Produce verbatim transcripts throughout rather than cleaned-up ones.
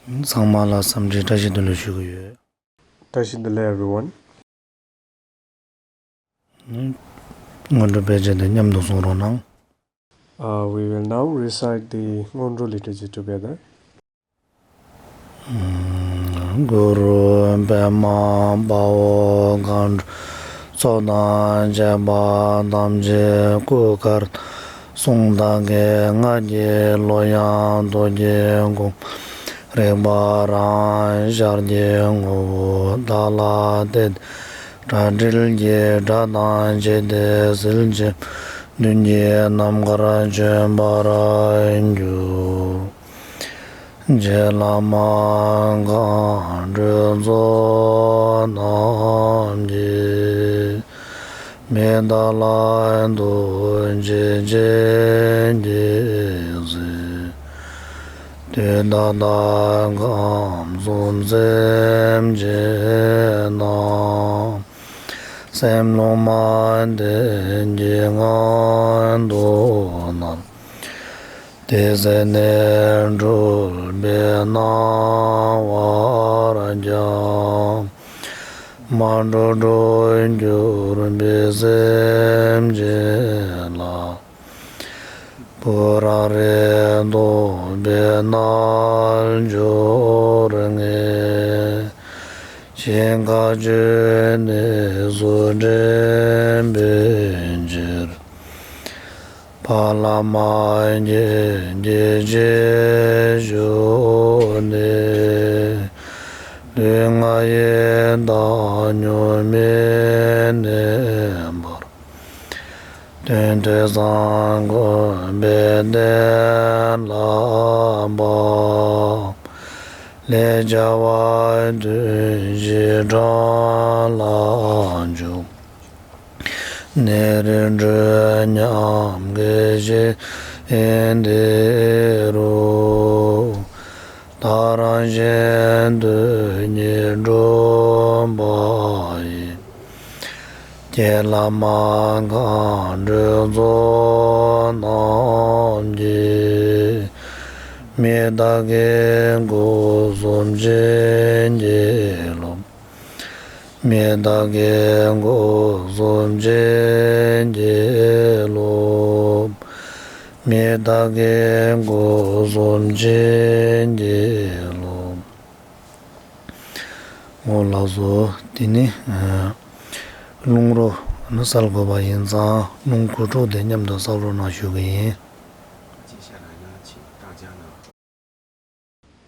ཚང་མ་ལ་འཚམས་འདྲི་བཀྲ་ཤིས་བདེ་ལེགས་ཞུ་གི་ཡོད། བཀྲ་ཤིས་བདེ་ལེགས་everyone. སྔོན་འགྲོའི་དཔེ་ཆ་དེ་མཉམ་དུ་གསུང་རོགས་གནང་། Uh, we will now recite the སྔོན་འགྲོ་literature together. གུ་རུ་པདྨ་དཔའ་བོ་མཁའ་འགྲོ་ཚོགས་དང་བཅས་པ་ཐམས་ཅད་སྐུ་དཀར་གསུང་དང་གི་སྔགས་ཀྱི་གླུ་དབྱངས་རྡོ་རྗེ་འགུགས་པ་རིག་པ་རང་ཤར་གྱི་ངོ་བོ་བདག་ལ་གཏད་དེ། དགྲ་འདུལ་གྱི་སྒྲ་དང་བཅས་ཏེ་ཟིལ་གྱིས་མདུན་གྱི་ནམ་མཁར་བྱོན་པར་འགྱུར། རྗེ་བླ་མ་མཁའ་འགྲོའི་ཚོགས་རྣམས་ཀྱིས། མི་འདའ་ལ་ཐུགས་རྗེ་ཅན་གྱི་གཟིགས། དུས་ད་ལྟ་ཁམས་གསུམ་སེམས་ཅན་རྣམས། སེམས་ལུང་མ་བསྟན་གྱི་ངང་དུ་བསྣམས། དེ་ཚེ་ནས་འཁྲུལ་པའི་སྣང་བར་ཀྱང་། མ་གྲོལ་འགྲོ་འགྱུར་བའི་སེམས་ཅན་ལ། བུ་རམ་རིམ་སྟོན་པའི་རྣལ་འབྱོར་ངས། ཞིང་ཁམས་ཀྱི་གནས་སུ་འདྲེན་པའི་ཕྱིར། ཕ་ལ་མ་རྒན་གྱི་རྗེས་ཞུགས་ནས། ལུས་ངག་ཡིད་དང་ཉོན་མོངས་གནས་པར། དོན་དུ་བཟང་དགོན་པའི་གདན་ལ་བབས། ལས་བྱ་བ་དོན་བཞི་དགྲ་ལ་འཇུག། ནད་རིགས་འཁྲུགས་ཉམས་དགེ་བཤེས་ཡོན་ཏན་རུ། ད་རང་གཞན་དོན་གཉིས་སྒྲུབ་པ་ཡི། རྗེ་བླ་མ་མཁའ་འགྲོའི་ཚོགས་རྣམས་ཀྱིས། མི་བདག་གི་སྒོ་གསུམ་བྱིན་གྱིས་རློབས། མི་བདག་གི་སྒོ་གསུམ་བྱིན་གྱིས་རློབས། མི་བདག་གི་སྒོ་གསུམ་བྱིན་གྱིས་རློབས། འོ་ལགས་སོ། དེ་ནི་ཨ་རླུང་རོ་ནི་གསལ་དགོས་པ་ཡིན་ཙང་རླུང་དགུ་ཕྲུགས་དེ་མཉམ་དུ་གསལ་རོགས་གནང་ཞུ་གི་ཡིན།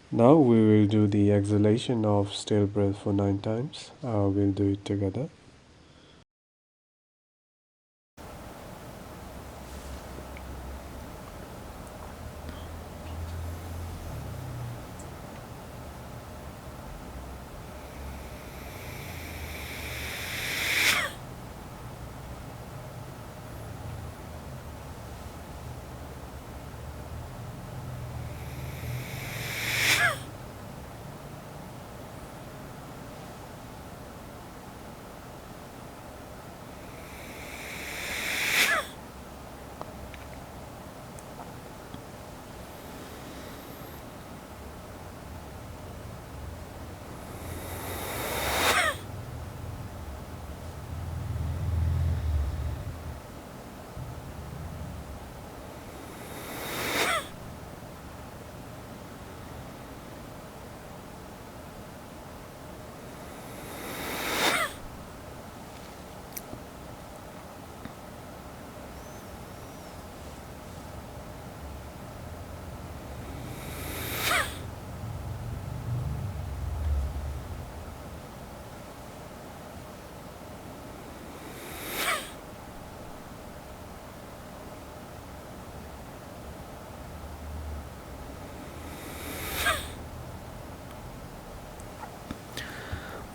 Now we will do the exhalation of still breath for nine times. Uh, we'll do it together.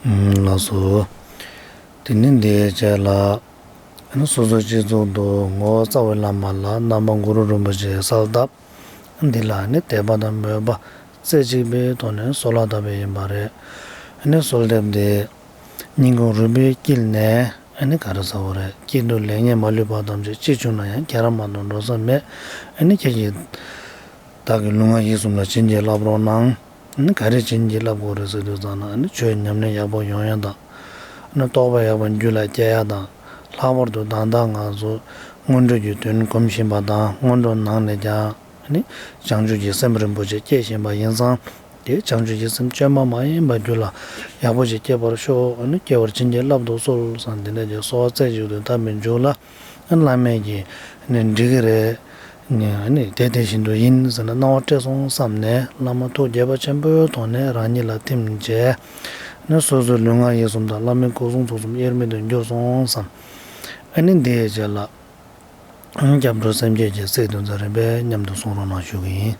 ལགས་སོ། དེ་ནི་འདིའི་རྗེས་ལ། ཨ་ནི་སོ་སོའི་སྤྱི་གཙུག་ཏུ་ངོ་བོ་རྩ་བའི་བླ་མ་ལ་རྣམ་པ་གུ་རུ་རིན་པོ་ཆེའི་གསལ་བཏབ། འདི་ལ་ནི་དད་པ་དང་མོས་པ་རྩེ་གཅིག་པའི་ཐོག་ནས་གསོལ་བ་བཏབ་པ་ཡིན་པ་རེད། ཨ་ནི་གསོལ་འདེབས་འདི་སྙིང་ཁུང་རུས་པའི་དཀྱིལ་ནས་ཨ་ནི་ག་རེ་ཟེར་བ་རེད། སྐྱིད་སྡུག་ལེགས་ཉེས་མ་ལུས་པ་ཐམས་ཅད་ཅི་བྱུང་ན་ཡང་ཁྱེད་རང་མ་གཏོགས་འགྲོ་ས་མེད། ཨ་ནི་ཁྱེད་ཀྱིས་བདག་གི་ལུས་ངག་ཡིད་གསུམ་ལ་བྱིན་གྱིས་བརླབ་རོགས་གནང་། ནི་ག་རེ་བྱིན་གྱིས་བརླབ་དགོས་རེད་ཟེར་དུས་ཙམ་ན། ནི་ཆོས་ཉམས་ལེན་ཡག་པོ་ཡོང་ཡ་དང་། ནི་རྟོགས་པ་ཡག་པོ་རྒྱུད་ལ་སྐྱེ་ཡ་དང་། ལྷག་པར་དུ་ད་ལྟ་ང་ཚོ་སྔོན་འགྲོ་གི་དོན་གོམས་བཞིན་པ་དང་། སྔོན་འགྲོ་ནང་ནས་ཀྱང་ནི་བྱང་ཆུབ་ཀྱི་སེམས་རིན་པོ་ཆེ་སྐྱེ་བཞིན་པ་ཡིན་ཙང་། དེ་བྱང་ཆུབ་ཀྱི་སེམས་བཅོས་མ་མ་ཡིན་པ་རྒྱུད་ལ་ཡག་པོ་ཞིག་སྐྱེ་བར་ཤོག་ནི་སྐྱེ་བར་བྱིན་གྱིས་བརླབ་ཏུ་གསོལ་བསམ། དེ་འདྲ་གྱི་གསོལ་བ་རྩེ་གཅིག་ཏུ་བཏབ་པའི་མཇུག་ལ། བླ་མས་ཀྱིས་ནི་འགྲིག་གི་རེད། ནི་ནི་དེ་དེ་བཞིན་དུ་ཡིན་ཟེར་ནས་གནང་བ་སྤྲད་སོང་བསམ་ནས། བླ་མ་ཐུགས་དགྱེས་པ་ཆེན་པོའི་ཐོག་ནས་རང་ཉིད་ལ་ཐིམ་བྱས། ནི་སོ་སོའི་ལུས་ངག་ཡིད་གསུམ་དང་བླ་མའི་སྐུ་གསུང་ཐུགས་གསུམ་དབྱེར་མེད་དུ་གྱུར་སོང་བསམ། ཨ་ནི་འདིའི་རྗེས་ལ་སྐྱབས་འགྲོ་སེམས་བསྐྱེད་ཀྱི་ཚིག་དོན་ཚན་རིམ་པས་མཉམ་དུ་གསུང་རོགས་གནང་ཞུ་གི་ཡིན།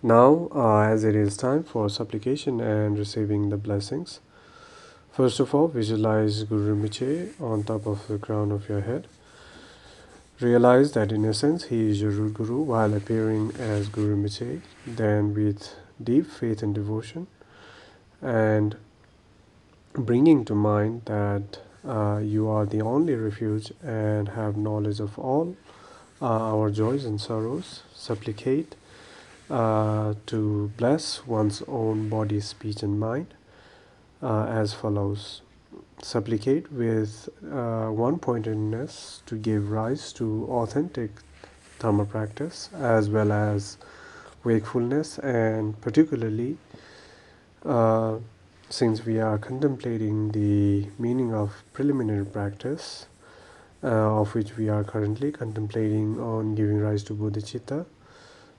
Now, uh, as it is time for supplication and receiving the blessings, first of all, visualize Guru Rinpoche on top of the crown of your head. Realize that in essence, he is your root Guru while appearing as Guru Rinpoche. Then, with deep faith and devotion, and bringing to mind that uh, you are the only refuge and have knowledge of all uh, our joys and sorrows, supplicate uh, to bless one's own body, speech, and mind uh, as follows. Supplicate with uh, one pointedness to give rise to authentic Dharma practice as well as wakefulness, and particularly uh, since we are contemplating the meaning of preliminary practice, uh, of which we are currently contemplating on giving rise to bodhicitta,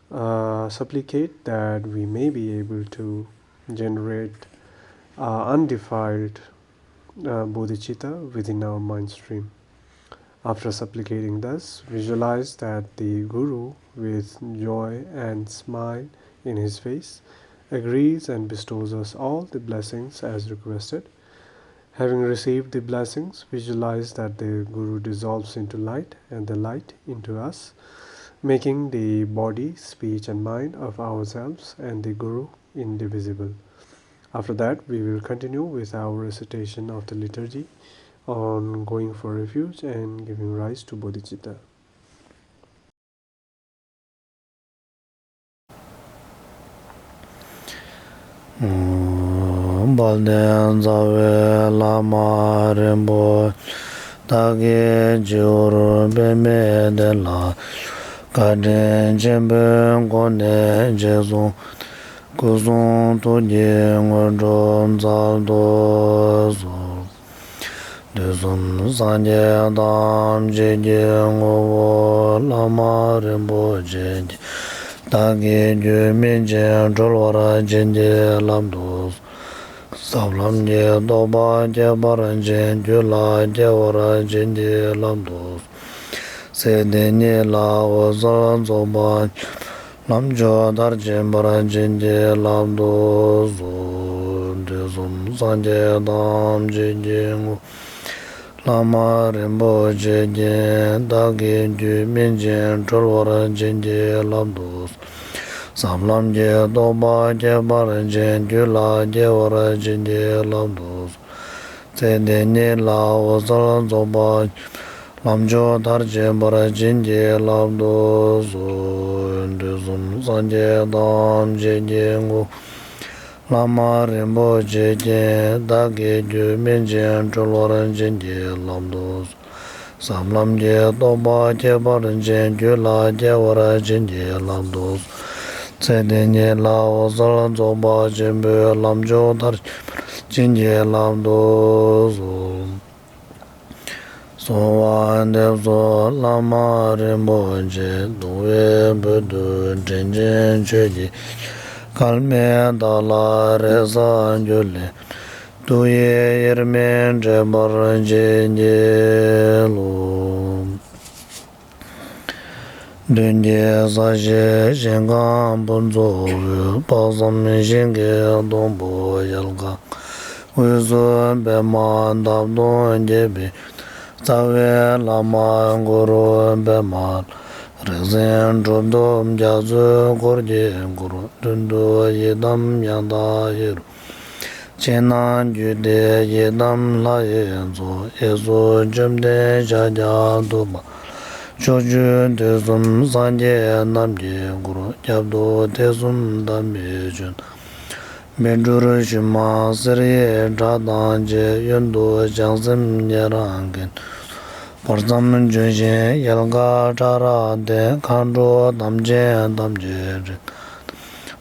uh, supplicate that we may be able to generate uh, undefiled uh, bodhicitta within our mind stream. After supplicating thus, visualize that the Guru, with joy and smile in his face, agrees and bestows us all the blessings as requested. Having received the blessings, visualize that the Guru dissolves into light and the light into us, making the body, speech, and mind of ourselves and the Guru indivisible. After that, we will continue with our recitation of the liturgy on going for refuge and giving rise to bodhicitta. དཔལ་ལྡན་རྩ་བའི་བླ་མ་རིན་པོ་ཆེ། བདག་གི་སྤྱི་བོར་པདྨའི་གདན་ལ། བཀའ་དྲིན་ཆེན་པོའི་སྒོ་ནས་རྗེས་སུ། སྐུ་གསུང་ཐུགས་ཀྱི་དངོས་གྲུབ་སྩལ་དུ་གསོལ། དུས་གསུམ་སངས་རྒྱས་ཐམས་ཅད་ཀྱི་ངོ་བོ་བླ་མ་རིན་པོ་ཆེ་ཀྱིས། བདག་གི་རྒྱུད་སྨིན་ཅིང་གྲོལ་བར་བྱིན་གྱིས་བརླབ་ཏུ་གསོལ། ཟབ་ལམ་གྱི་རྟོགས་པ་ཁྱད་པར་ཅན་རྒྱུད་ལ་སྐྱེ་བར་བྱིན་གྱིས་བརླབ་ཏུ། ཚེ་འདི་ཉིད་ལ་འོད་གསལ་རྫོགས་པ། ལམ་མཆོག་མཐར་ཕྱིན་པར་བྱིན་གྱིས་བརླབ་ཏུ་གསོལ། དུས་གསུམ་སངས་རྒྱས་ཐམས་ཅད་ཀྱི་ངོ་བོ་བླ་མ་རིན་པོ་ཆེ་ཀྱིས། བདག་གི་རྒྱུད་སྨིན་ཅིང་གྲོལ་བར་བྱིན་གྱིས་བརླབ་ཏུ་གསོལ། ཟབ་ལམ་གྱི་རྟོགས་པ་ཁྱད་པར་ཅན་རྒྱུད་ལ་སྐྱེ་བར་བྱིན་གྱིས་བརླབ་ཏུ་གསོལ། ཚེ་འདི་ཉིད་ལ་འོད་གསལ་རྫོགས་པ། ལམ་མཆོག་མཐར་ཕྱིན་པར་བྱིན་གྱིས་བརླབ་ཏུ་གསོལ། དུས་གསུམ་སངས་རྒྱས་ཐམས་ཅད་ཀྱི་ངོ་བོ་བླ་མ་རིན་པོ་ཆེ་ཀྱིས། བདག་གི་རྒྱུད་སྨིན་ཅིང་གྲོལ་བར་བྱིན་གྱིས་བརླབ་ཏུ་གསོལ། ཟབ་ལམ་གྱི་རྟོགས་པ་ཁྱད་པར་ཅན་རྒྱུད་ལ་སྐྱེ་བར་བྱིན་གྱིས་བརླབ་ཏུ་གསོལ། ཚེ་འདི་ཉིད་ལ་འོད་གསལ་རྫོགས་པ་ཆེན་པོའི་ལམ་མཆོག་མཐར་ཕྱིན་པར་བྱིན་གྱིས་བརླབ་ཏུ་གསོལ། གསོལ་བ་འདེབས་སོ་བླ་མ་རིན་པོ་ཆེ། གདུང་བའི་སྦུལ་དུ་འགྲན་ཅིང་ཆོས་ཀྱི། སྐལ་མེད་བདག་ལ་རེག་བྱ་གྱུར་ལས། དུ་ཡི་དབྱེར་མེད་འདྲེན་པར་བྱིན་གྱིས་རློབས། མདུན་གྱི་ས་གཞི་ཞིང་ཁམས་ཕུན་ཚོགས་དབུས། དཔག་བསམ་ཤིང་གི་སྡོང་པོ་ཡལ་ག། དབུས་སུ་པདྨ་འདབ་སྟོང་རྒྱས་པའི། རྩ་བའི་བླ་མ་གུ་རུ་པདྨ། རིག་འཛིན་གྲུབ་ཐོབ་རྒྱ་མཚོའི་འཁོར་གྱིས་བསྐོར། མདུན་དུ་ཡི་དམ་ཡང་དག་ཧེ་རུ། ཕྱི་ནང་རྒྱུད་སྡེ་ཡི་དམ་ལྷ་ཡི་ཚོགས། གཡས་སུ་བཅོམ་ལྡན་ཤཱཀྱ་ཐུབ་པ། ཕྱོགས་བཅུ་དུས་གསུམ་སངས་རྒྱས་རྣམས་ཀྱི་སྐུར། རྒྱབ་ཏུ་ཐེག་གསུམ་དམ་པའི་ཆོས། བཻ་ཌཱུརྻ་ཞུན་མ་གསེར་གཡུའི་སྒྲ་དང་བཅས། གཡོན་དུ་བྱང་སེམས་ཉན་རང་གི། བར་མཚམས་ལྗོན་ཤིང་ཡལ་ག་ཕྲ་རགས་ལྡན། མཁའ་འགྲོ་དམ་ཅན་ཐམས་ཅད་རེག་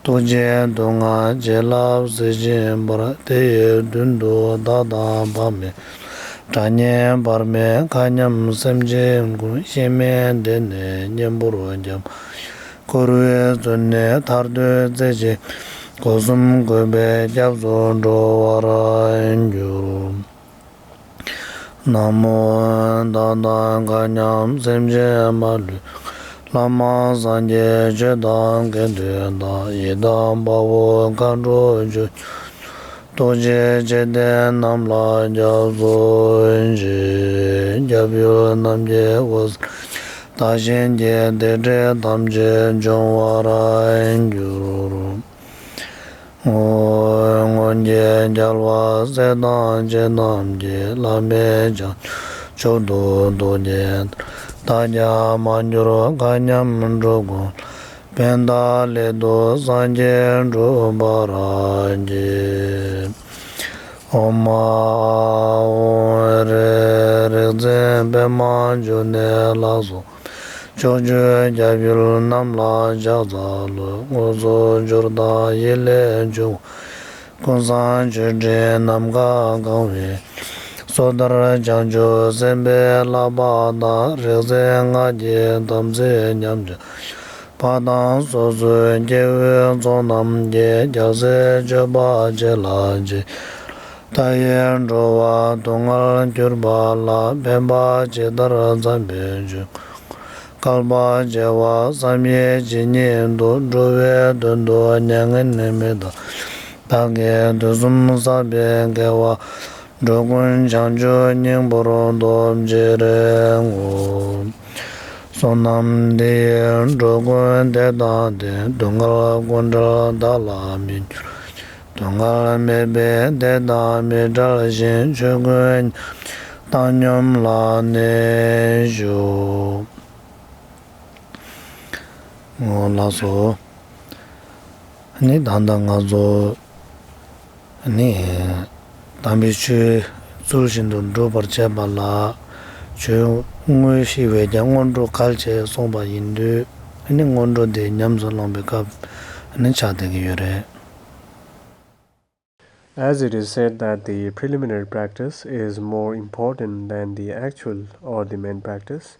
ཐུགས་རྗེའི་མདུན་ལྔ་བྱིན་རླབས་གཟི་བྱིན་འབར། དེ་ཡི་མདུན་དུ་བདག་དང་འབངས་མི་སྒྲ་སྙན་པདྨའི་ཁ་ཉམས་སེམས་ཅན་ཀུན། གཤེད་མའི་སྡེ་ནི་གཉན་པོར་སྐྱབས། འཁོར་བའི་མཛོད་ནས་ཐར་འདོད་རྩེ་གཅིག་སྒོ་གསུམ་བཀོད་པའི་སྐྱབས་སུ་འགྲོ་བར་འགྱུར། ན་མོ། བདག་དང་མཁའ་མཉམ་སེམས་ཅན་མ་ལུས། བླ་མ་སངས་རྒྱས་ཆོས་དང་དགེ་འདུན་དག་ཡི་དམ་དཔའ་བོ་མཁའ་འགྲོ་ཆོས་སྐྱོང་། ཐུགས་རྗེ་ཆེ་ལྡན་རྣམས་ལ་སྐྱབས་སུ་མཆི། སྐྱབས་ཡུལ་རྣམ་མཁྱེན་འོད་ཟེར། བདག་གཞན་གྱི་སྡིག་སྒྲིབ་ཐམས་ཅད་འཇོམས་པར་འགྱུར། སྔོན་གྱི་རྒྱལ་བ་སྲས་དང་བཅས་རྣམས་ཀྱིས། བླ་མེད་བྱང་ཆུབ་མཆོག་ཏུ་ཐུགས་བསྐྱེད་ལྟར། བདག་ཀྱང་མ་གྱུར་མཁའ་མཉམ་འགྲོ་ཀུན་ལ། ཕན་བཏགས་སླད་དུ་སངས་རྒྱས་འགྲུབ་པར་བགྱི། ཨོཾ་ཨཱཿཧཱུྃ་ཧྲཱིཿ་རིག་འཛིན་པདྨ་འབྱུང་གནས་ལ་སོགས་ཕྱོགས་བཅུའི་སྐྱབས་ཡུལ་རྣམས་ལ་ཕྱག་འཚལ་ལོ། དངོས་སུ་འབྱོར་དང་ཡིད་ལས་བྱུང་བ། ཀུན་བཟང་མཆོད་སྤྲིན་ནམ་མཁའ་གང་བའི། སོ་ཐར་བྱང་ཆུབ་སེམས་དཔའི་བསླབ་པ་དང་། རིག་འཛིན་སྔགས་ཀྱི་དམ་ཚིག་ཉམས་ཆག་པ་དང་། སོ་སོའི་སྐྱེ་བོའི་ཚོགས་རྣམས་ཀྱིས། རྒྱལ་སྲས་སྤྱོད་པ་བྱིན་རླབས་ཆེ། མཐའ་ཡས་འགྲོ་བ་སྡུག་བསྔལ་གྱུར་པ་ལ། ཕན་པ་ཇི་ལྟར་བརྩམས་པའི་ཆོས་འཁོར་ལོ། བསྐལ་པ་བྱེ་བ་བསམ་ཡས་ཇི་སྙེད་དུ། འགྲོ་བའི་དོན་དུ་མྱ་ངན་མི་འདའ། བདག་གིས་དུས་གསུམ་བསགས་པའི་དགེ་བ། འགྲོ་ཀུན་བྱང་ཆུབ་སྙིང་པོར་ཐོབ་ཕྱིར་བསྔོ། བསོད་ནམས་འདི་ཡིས་འགྲོ་ཀུན་བདེ་དང་ལྡན། སྡུག་བསྔལ་ཀུན་བྲལ་བདག་ལ་མི་འགྱུར་ཞིང་། སྡུག་བསྔལ་མེད་པའི་བདེ་དང་མི་འབྲལ་ཞིང་། ཆོས་ཀུན་ཉམས་བཏང་སྙོམས་ལ་གནས་ཤོག །ལགས་སོ། ནི་ད་ལྟ་ང་ཚོ་ནི་དམ་པའི་ཆོས་ཚུལ་བཞིན་དུ་སྒྲུབ་པར་བྱེད་པ་ལ་ཆོས་དངོས་གཞི་བས་ཀྱང་སྔོན་འགྲོ་གལ་ཆེ་གསུངས་པ་ཡིན་དུས། ནི་སྔོན་འགྲོ་དེ་ཉམས་སུ་བླངས་པའི་སྐབས་ནི་ཆགས་བསྡད་ཀྱི་ཡོད་རེད། As it is said that the preliminary practice is more important than the actual or the main practice,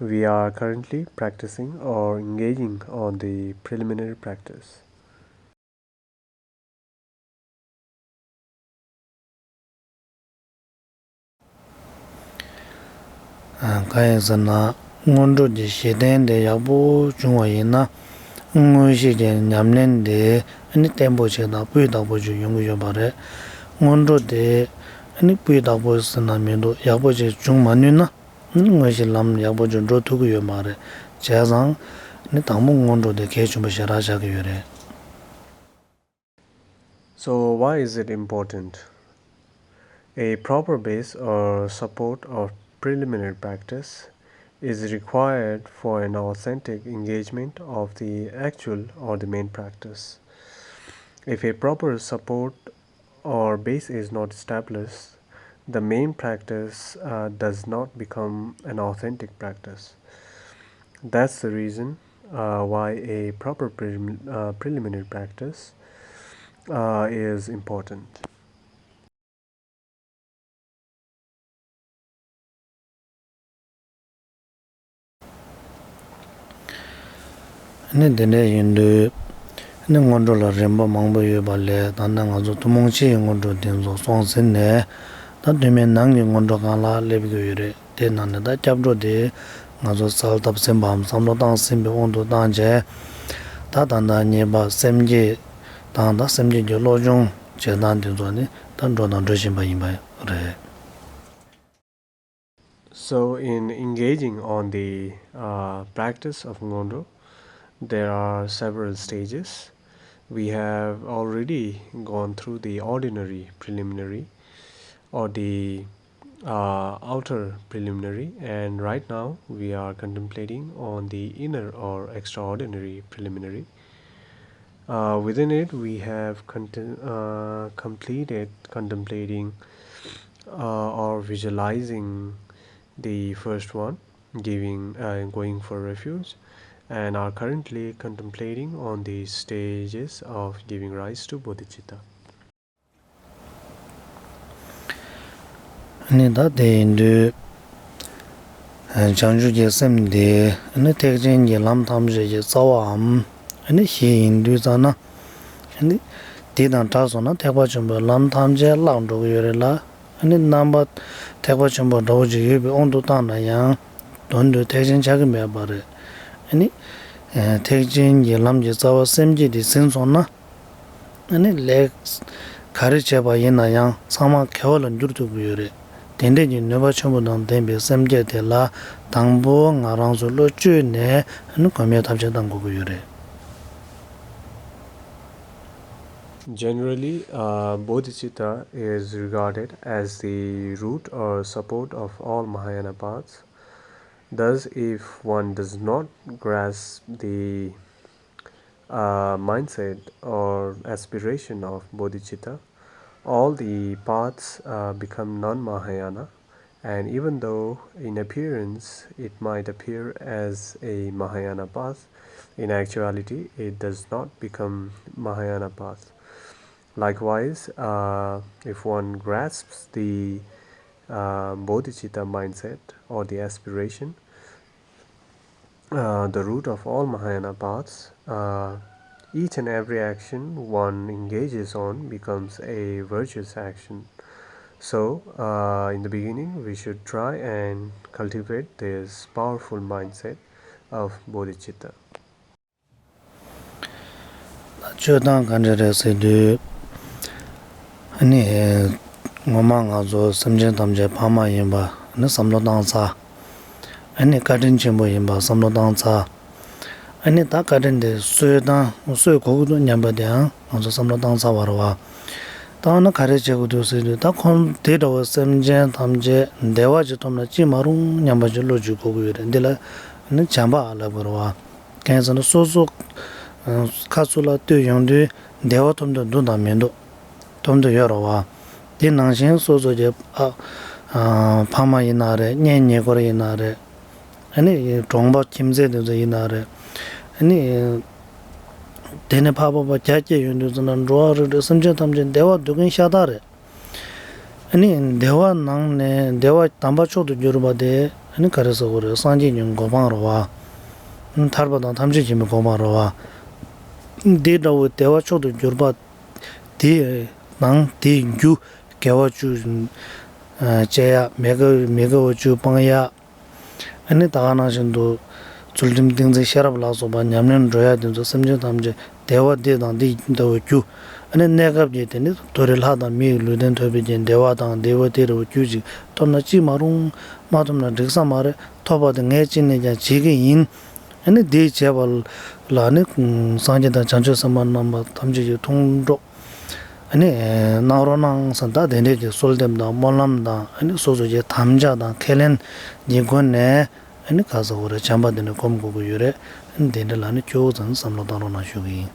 we are currently practicing or engaging on the preliminary practice. གང་ཡིན་ཟེར་ན། སྔོན་འགྲོ་གི་གཞི་རྟེན་དེ་ཡག་པོ་བྱུང་བ་ཡིན་ན། དངོས་གཞི་གི་ཉམས་ལེན་དེ་ནི་བརྟན་པོ་ཞིག་དང་སྤུས་དག་པོ་ཞིག་ཡོང་གི་ཡོད་པ་རེད། སྔོན་འགྲོ་དེ་ནི་སྤུས་དག་པོ་ཟེར་ན་མི་འདུག་ཡག་པོ་ཞིག་བྱུང་མ་ནུས་ན། དངོས་གཞི་ལམ་ཡག་པོ་ཅིག་འགྲོ་ཐུབ་ཀྱི་ཡོད་མ་རེད། བྱས་ཙང་ནི་དང་པོ་སྔོན་འགྲོ་དེ་གལ་ཆེན་པོ་ཞེ་དྲག་ཆགས་ཀྱི་ཡོད་རེད། So why is it important? A proper base or support of preliminary practice is required for an authentic engagement of the actual or the main practice. If a proper support or base is not established, the main practice uh, does not become an authentic practice. That's the reason uh, why a proper prelim- uh, preliminary practice uh, is important. ནི་འདི་འདྲ་ཡིན་དུས། ནི་སྔོན་འགྲོ་ལ་རིམ་པ་མང་པོ་ཡོད་པ་ལས། ད་ནི་ང་ཚོ་ཐུན་མོང་ཕྱི་ཡི་སྔོན་འགྲོ་དེ་ཚོ་སོང་ཟིན་ནས། ད་དུས་མིན་ནང་གི་སྔོན་འགྲོ་སྒང་ལ་སླེབས་ཀྱི་ཡོད་རེད། དེ་ནང་ནས་ད་སྐྱབས་འགྲོ་དེ་ང་ཚོ་གསལ་བཏབ་ཟིན་པའམ་བསམ་བློ་བཏང་ཟིན་པའི་དབང་དུ་བཏང་བྱས། ད་ད་ལྟ་གཉིས་པ་སེམས་བསྐྱེད་དང་། ད་སེམས་བསྐྱེད་ཀྱི་བློ་སྦྱོང་བྱེད་སྟངས་དེ་ཚོ་ནི་ད་འགྲོ་དང་འགྲོ་བཞིན་པ་ཡིན་པ་རེད། So, in engaging on the uh, practice of Ngondro, there are several stages. We have already gone through the ordinary preliminary or the uh, outer preliminary, and right now we are contemplating on the inner or extraordinary preliminary. Uh, within it, we have content, uh, completed contemplating, uh, or visualizing the first one, giving, uh, going for refuge, and are currently contemplating on the stages of giving rise to bodhicitta. ནི་ད་དེ་ཡིན་དུས། བྱང་ཆུབ་ཀྱི་སེམས་དེ་ནི་ཐེག་ཆེན་གྱི་ལམ་ཐམས་ཅད་ཀྱི་རྩ་བའམ་ནི་གཞི་ཡིན་དུས་ཙ་ན། ནི་དེ་དང་བྲལ་སོང་ན་ཐེག་པ་ཆེན་པོའི་ལམ་ཐམས་ཅད་བརླག་འགྲོ་གི་ཡོད་རེད་ལ། ནི་རྣམ་པ་ཐེག་པ་ཆེན་པོ་འདྲ་བོ་ཅིག་ཡོད་པའི་དབང་དུ་བཏང་ན་ཡང་། དོན་དུ་ཐེག་ཆེན་ཆགས་ཀྱི་མེད་པ་རེད། ནི་ཐེག་ཆེན་གྱི་ལམ་གྱི་རྩ་བ་སེམས་བསྐྱེད་དེ་ཟིན་སོང་ན། ཨ་ནི་ལས་ག་རེ་བྱས་པ་ཡིན་ན་ཡང་ཚང་མ་དགེ་བ་ལ་འགྱུར་ཐུབ་ཀྱི་ཡོད་རེད། དེ་འདྲས་ཀྱི་ནུས་པ་ཆེན་པོ་དང་ལྡན་པའི་སེམས་བསྐྱེད་དེ་ལ་དང་པོ་ང་རང་ཚོ་བློ་བཅོས་ནས་ཨ་ནི་གོམས་ཡས་ཐབས་ཤེས་གཏང་དགོས་ཀྱི་ཡོད་རེད། Generally, uh, bodhicitta is regarded as the root or support of all Mahayana paths. Thus, if one does not grasp the uh, mindset or aspiration of bodhicitta, all the paths uh, become non Mahayana, and even though in appearance it might appear as a Mahayana path, in actuality it does not become Mahayana path. Likewise, uh, if one grasps the uh, bodhicitta mindset or the aspiration, uh, the root of all Mahayana paths, uh, each and every action one engages on becomes a virtuous action. So, uh, in the beginning, we should try and cultivate this powerful mindset of bodhicitta. སྤྱོད་སྟངས་ག་འདྲ་རེད་ཟེར་དུས། ཨ་ནི། ངོ་མ་ང་ཚོ་སེམས་ཅན་ཐམས་ཅད་ཕ་མ་ཡིན་པ་ནི་བསམ་བློ་བཏང་ཚར། ཨ་ནི་བཀའ་དྲིན་ཆེན་པོ་ཡིན་པ་བསམ་བློ་བཏང་ཚར། ཨ་ནི་ད་བཀའ་དྲིན་དེ་གསོས་དང་གསོས་དགོས་ཀྱི་འདུག་སྙམ་པ་དེའང་ང་ཚོ་བསམ་བློ་བཏང་ཚར་བ་རེད་བ། ད་འོ་ན་ག་རེ་བྱེད་དགོས་འདུག་ཟེར་དུས་ད་ཁོང་དེ་འདྲ་བའི་སེམས་ཅན་ཐམས་ཅད་བདེ་བ་ཅིག་ཐོབ་ན་ཅི་མ་རུང་སྙམ་པ་ཅིག་བློ་ཅིག་དགོས་ཀྱི་ཡོད་རེད། འདི་ལ་ནི་བྱམས་པ་ལབ་དགོས་རེད་བ། གང་ཡིན་ཟེར་ན་སོ་སོ་ཁ་ཚུར་ལ་ལྟོས་ཡོང་དུས་བདེ་བ་ཐོབ་འདོད་འདུག་དང་མི་འདུག་ཐོབ་འདོད་ཡོད་རེད་བ། དེ་ནང་བཞིན་སོ་སོ་གྱི་ཨ་ཨ་ཕ་མ་ཡིན་ན་རེད། གཉེན་ཉེ་འཁོར་ཡིན་ན་རེད། ཨ་ནི་གྲོང་པ་ཁྱིམ་མཚེས་དེ་ཚོ་ཡིན་ན་རེད། ཨ་ནི་དེ་ནི་ཕ་ཕ་ཕ་རྒྱ་སྐྱེད་ཡོང་དུས་ཙམ་ན་འགྲོ་བ་རིགས་དྲུག་སེམས་ཅན་ཐམས་ཅད་བདེ་བ་འདོད་མཁན་ཤ་སྟག་རེད། ཨ་ནི་བདེ་བ་ནང་ནས་བདེ་བ་དམ་པ་མཆོག་ཏུ་གྱུར་པ་དེ་ཨ་ནི་ག་རེ་ཟེར་དགོས་རེད། སངས་རྒྱས་ཀྱི་གོ་འཕང་རེད་བ། ཐར་པ་དང་ཐམས་ཅད་མཁྱེན་པའི་གོ་འཕང་རེད་བ། འདི་འདྲ་བོའི་བདེ་བ་མཆོག་ཏུ་གྱུར་པ་དེ་དང་དེའི་རྒྱུ་དགེ་བ་བཅུ་ཨ་སྤྱད་ཡ། མི་དགེ་མི་དགེ་བ་བཅུ་སྤང་ཡ། ཨ་ནི་ད་ག་ནང་བཞིན་དུ་ཚུལ་ཁྲིམས་ཏིང་འཛིན་ཤེས་རབ་ལ་སོགས་པ་ཉམས་ལེན་འགྲོ་ཡ་དེ་ཚོ་སེམས་ཅན་ཐམས་ཅད་བདེ་བ་འདི་དང་འདི་འདྲ་བའི་རྒྱུ། ཨ་ནི་གནས་སྐབས་ཀྱི་དེ་ནི་མཐོ་རིས་ལྷ་དང་མིའི་ལུས་རྟེན་ཐོབ་པའི་རྐྱེན་བདེ་བ་དང་བདེ་བ་དེ་འདྲ་བའི་རྒྱུ་ཅིག་ཐོབ་ན་ཅི་མ་རུང་། མ་ཐོབ་ན་འགྲིག་ས་མ་རེད། ཐོབ་པ་དེ་ངས་ཅི་ནས་ཀྱང་བྱེད་ཀྱི་ཡིན། ཨ་ནི་དེ་བྱས་པ་ལ་ནི་སངས་རྒྱས་དང་བྱང་ཆུབ་སེམས་དཔའ་རྣམ་པ་ཐམས་ཅད་ཀྱི་མཐོང་གྲོགས། ཨ་ནི་གནང་རོགས་གནང་ཟེར་ད་དེ་འདྲས་ཀྱི་གསོལ་འདེབས་དང་སྨོན་ལམ་དང་ཨ་ནི་སོ་སོ་ཀྱི་དམ་བཅའ་དང་ཁས་ལེན་གྱི་སྒོ་ནས་ཨ་ནི་ག་ཟེར་དགོས་རེད། བྱམས་པ་འདི་ནི་སྒོམ་དགོས་ཀྱི་ཡོད་རེད། ཨ་ནི་དེ་འདྲ་ལ་ནི་ཁྱོད་ཚང་བསམ་བློ་བཏང་རོགས་གནང་ཞུ་གི་ཡིན།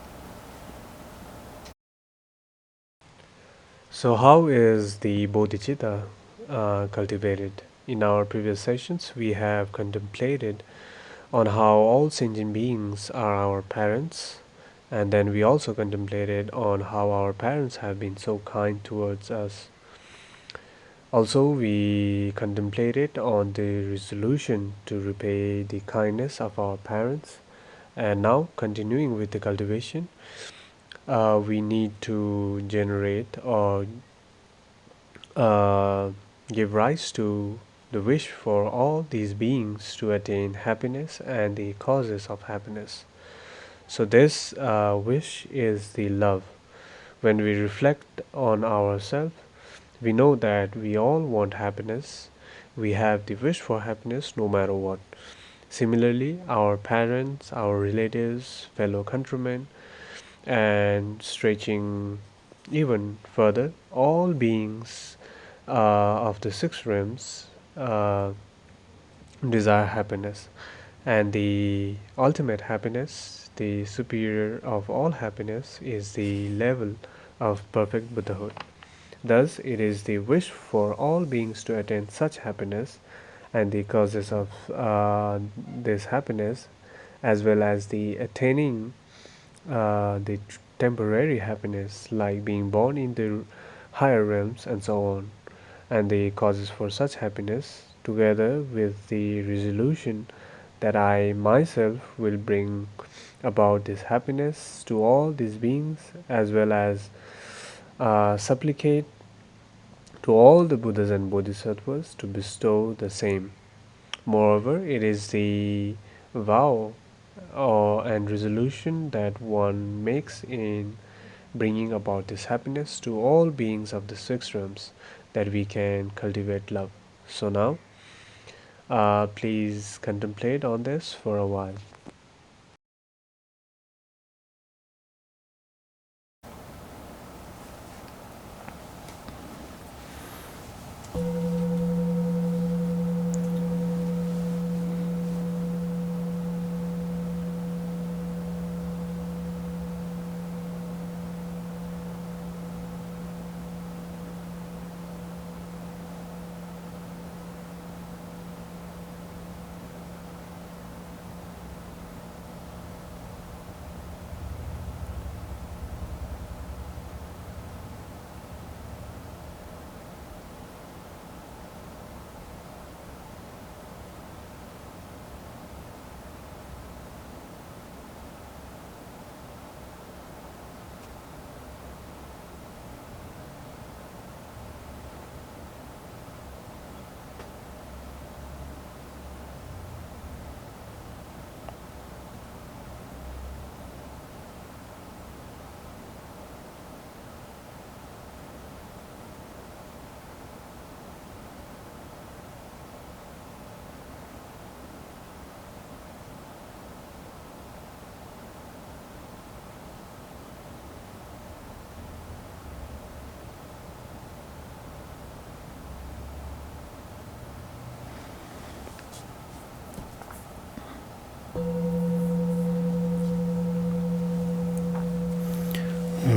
So, how is the bodhicitta uh, cultivated? In our previous sessions, we have contemplated on how all sentient beings are our parents, and then we also contemplated on how our parents have been so kind towards us. Also, we contemplated on the resolution to repay the kindness of our parents. And now, continuing with the cultivation, uh, we need to generate or uh, give rise to the wish for all these beings to attain happiness and the causes of happiness. So, this uh, wish is the love. When we reflect on ourselves, we know that we all want happiness. We have the wish for happiness no matter what. Similarly, our parents, our relatives, fellow countrymen, and stretching even further, all beings uh, of the six realms uh, desire happiness. And the ultimate happiness, the superior of all happiness, is the level of perfect Buddhahood. Thus, it is the wish for all beings to attain such happiness, and the causes of uh, this happiness, as well as the attaining uh, the t- temporary happiness, like being born in the higher realms and so on, and the causes for such happiness, together with the resolution that I myself will bring about this happiness to all these beings, as well as uh, supplicate to all the Buddhas and Bodhisattvas to bestow the same. Moreover, it is the vow or and resolution that one makes in bringing about this happiness to all beings of the six realms that we can cultivate love. So now, uh, please contemplate on this for a while.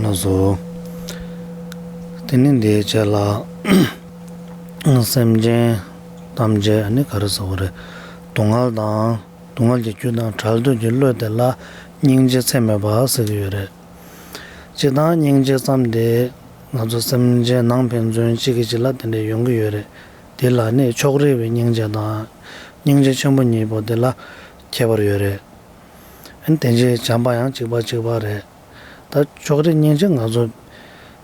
ལགས་སོ། དེ་ནི་འདིའི་རྗེས་ལ་སེམས་ཅན་ཐམས་ཅད་ནི་ག་རེ་ཟེར་བ་རེད། སྡུག་བསྔལ་དང་སྡུག་བསྔལ་གྱི་རྒྱུ་དང་བྲལ་འདོད་ཀྱི་བློ་དེ་ལ་སྙིང་རྗེ་ཚད་མེད་པ་ཟེར་གྱི་ཡོད་རེད། སྤྱིར་བཏང་སྙིང་རྗེ་ཙམ་དེ་ང་ཚོ་སེམས་ཅན་ནང་ཕན་ཚུན་གཅིག་གིས་གཅིག་ལ་དེ་འདྲ་ཡོང་གི་ཡོད་རེད། དེ་ལ་ནི་ཕྱོགས་རིས་པའི་སྙིང་རྗེ་དང་སྙིང་རྗེ་ཆེན་པོ་གཉིས་པོ་དེ་ལ་ཁྱད་པར་ཡོད་རེད། ཨ་ནི་དེ་འདྲའི་བྱམས་པ་ཡང་གཅིག་པ་གཅིག་པ་རེད། ད་ཕྱོགས་རིས་སྙིང་རྗེ་ང་ཚོ་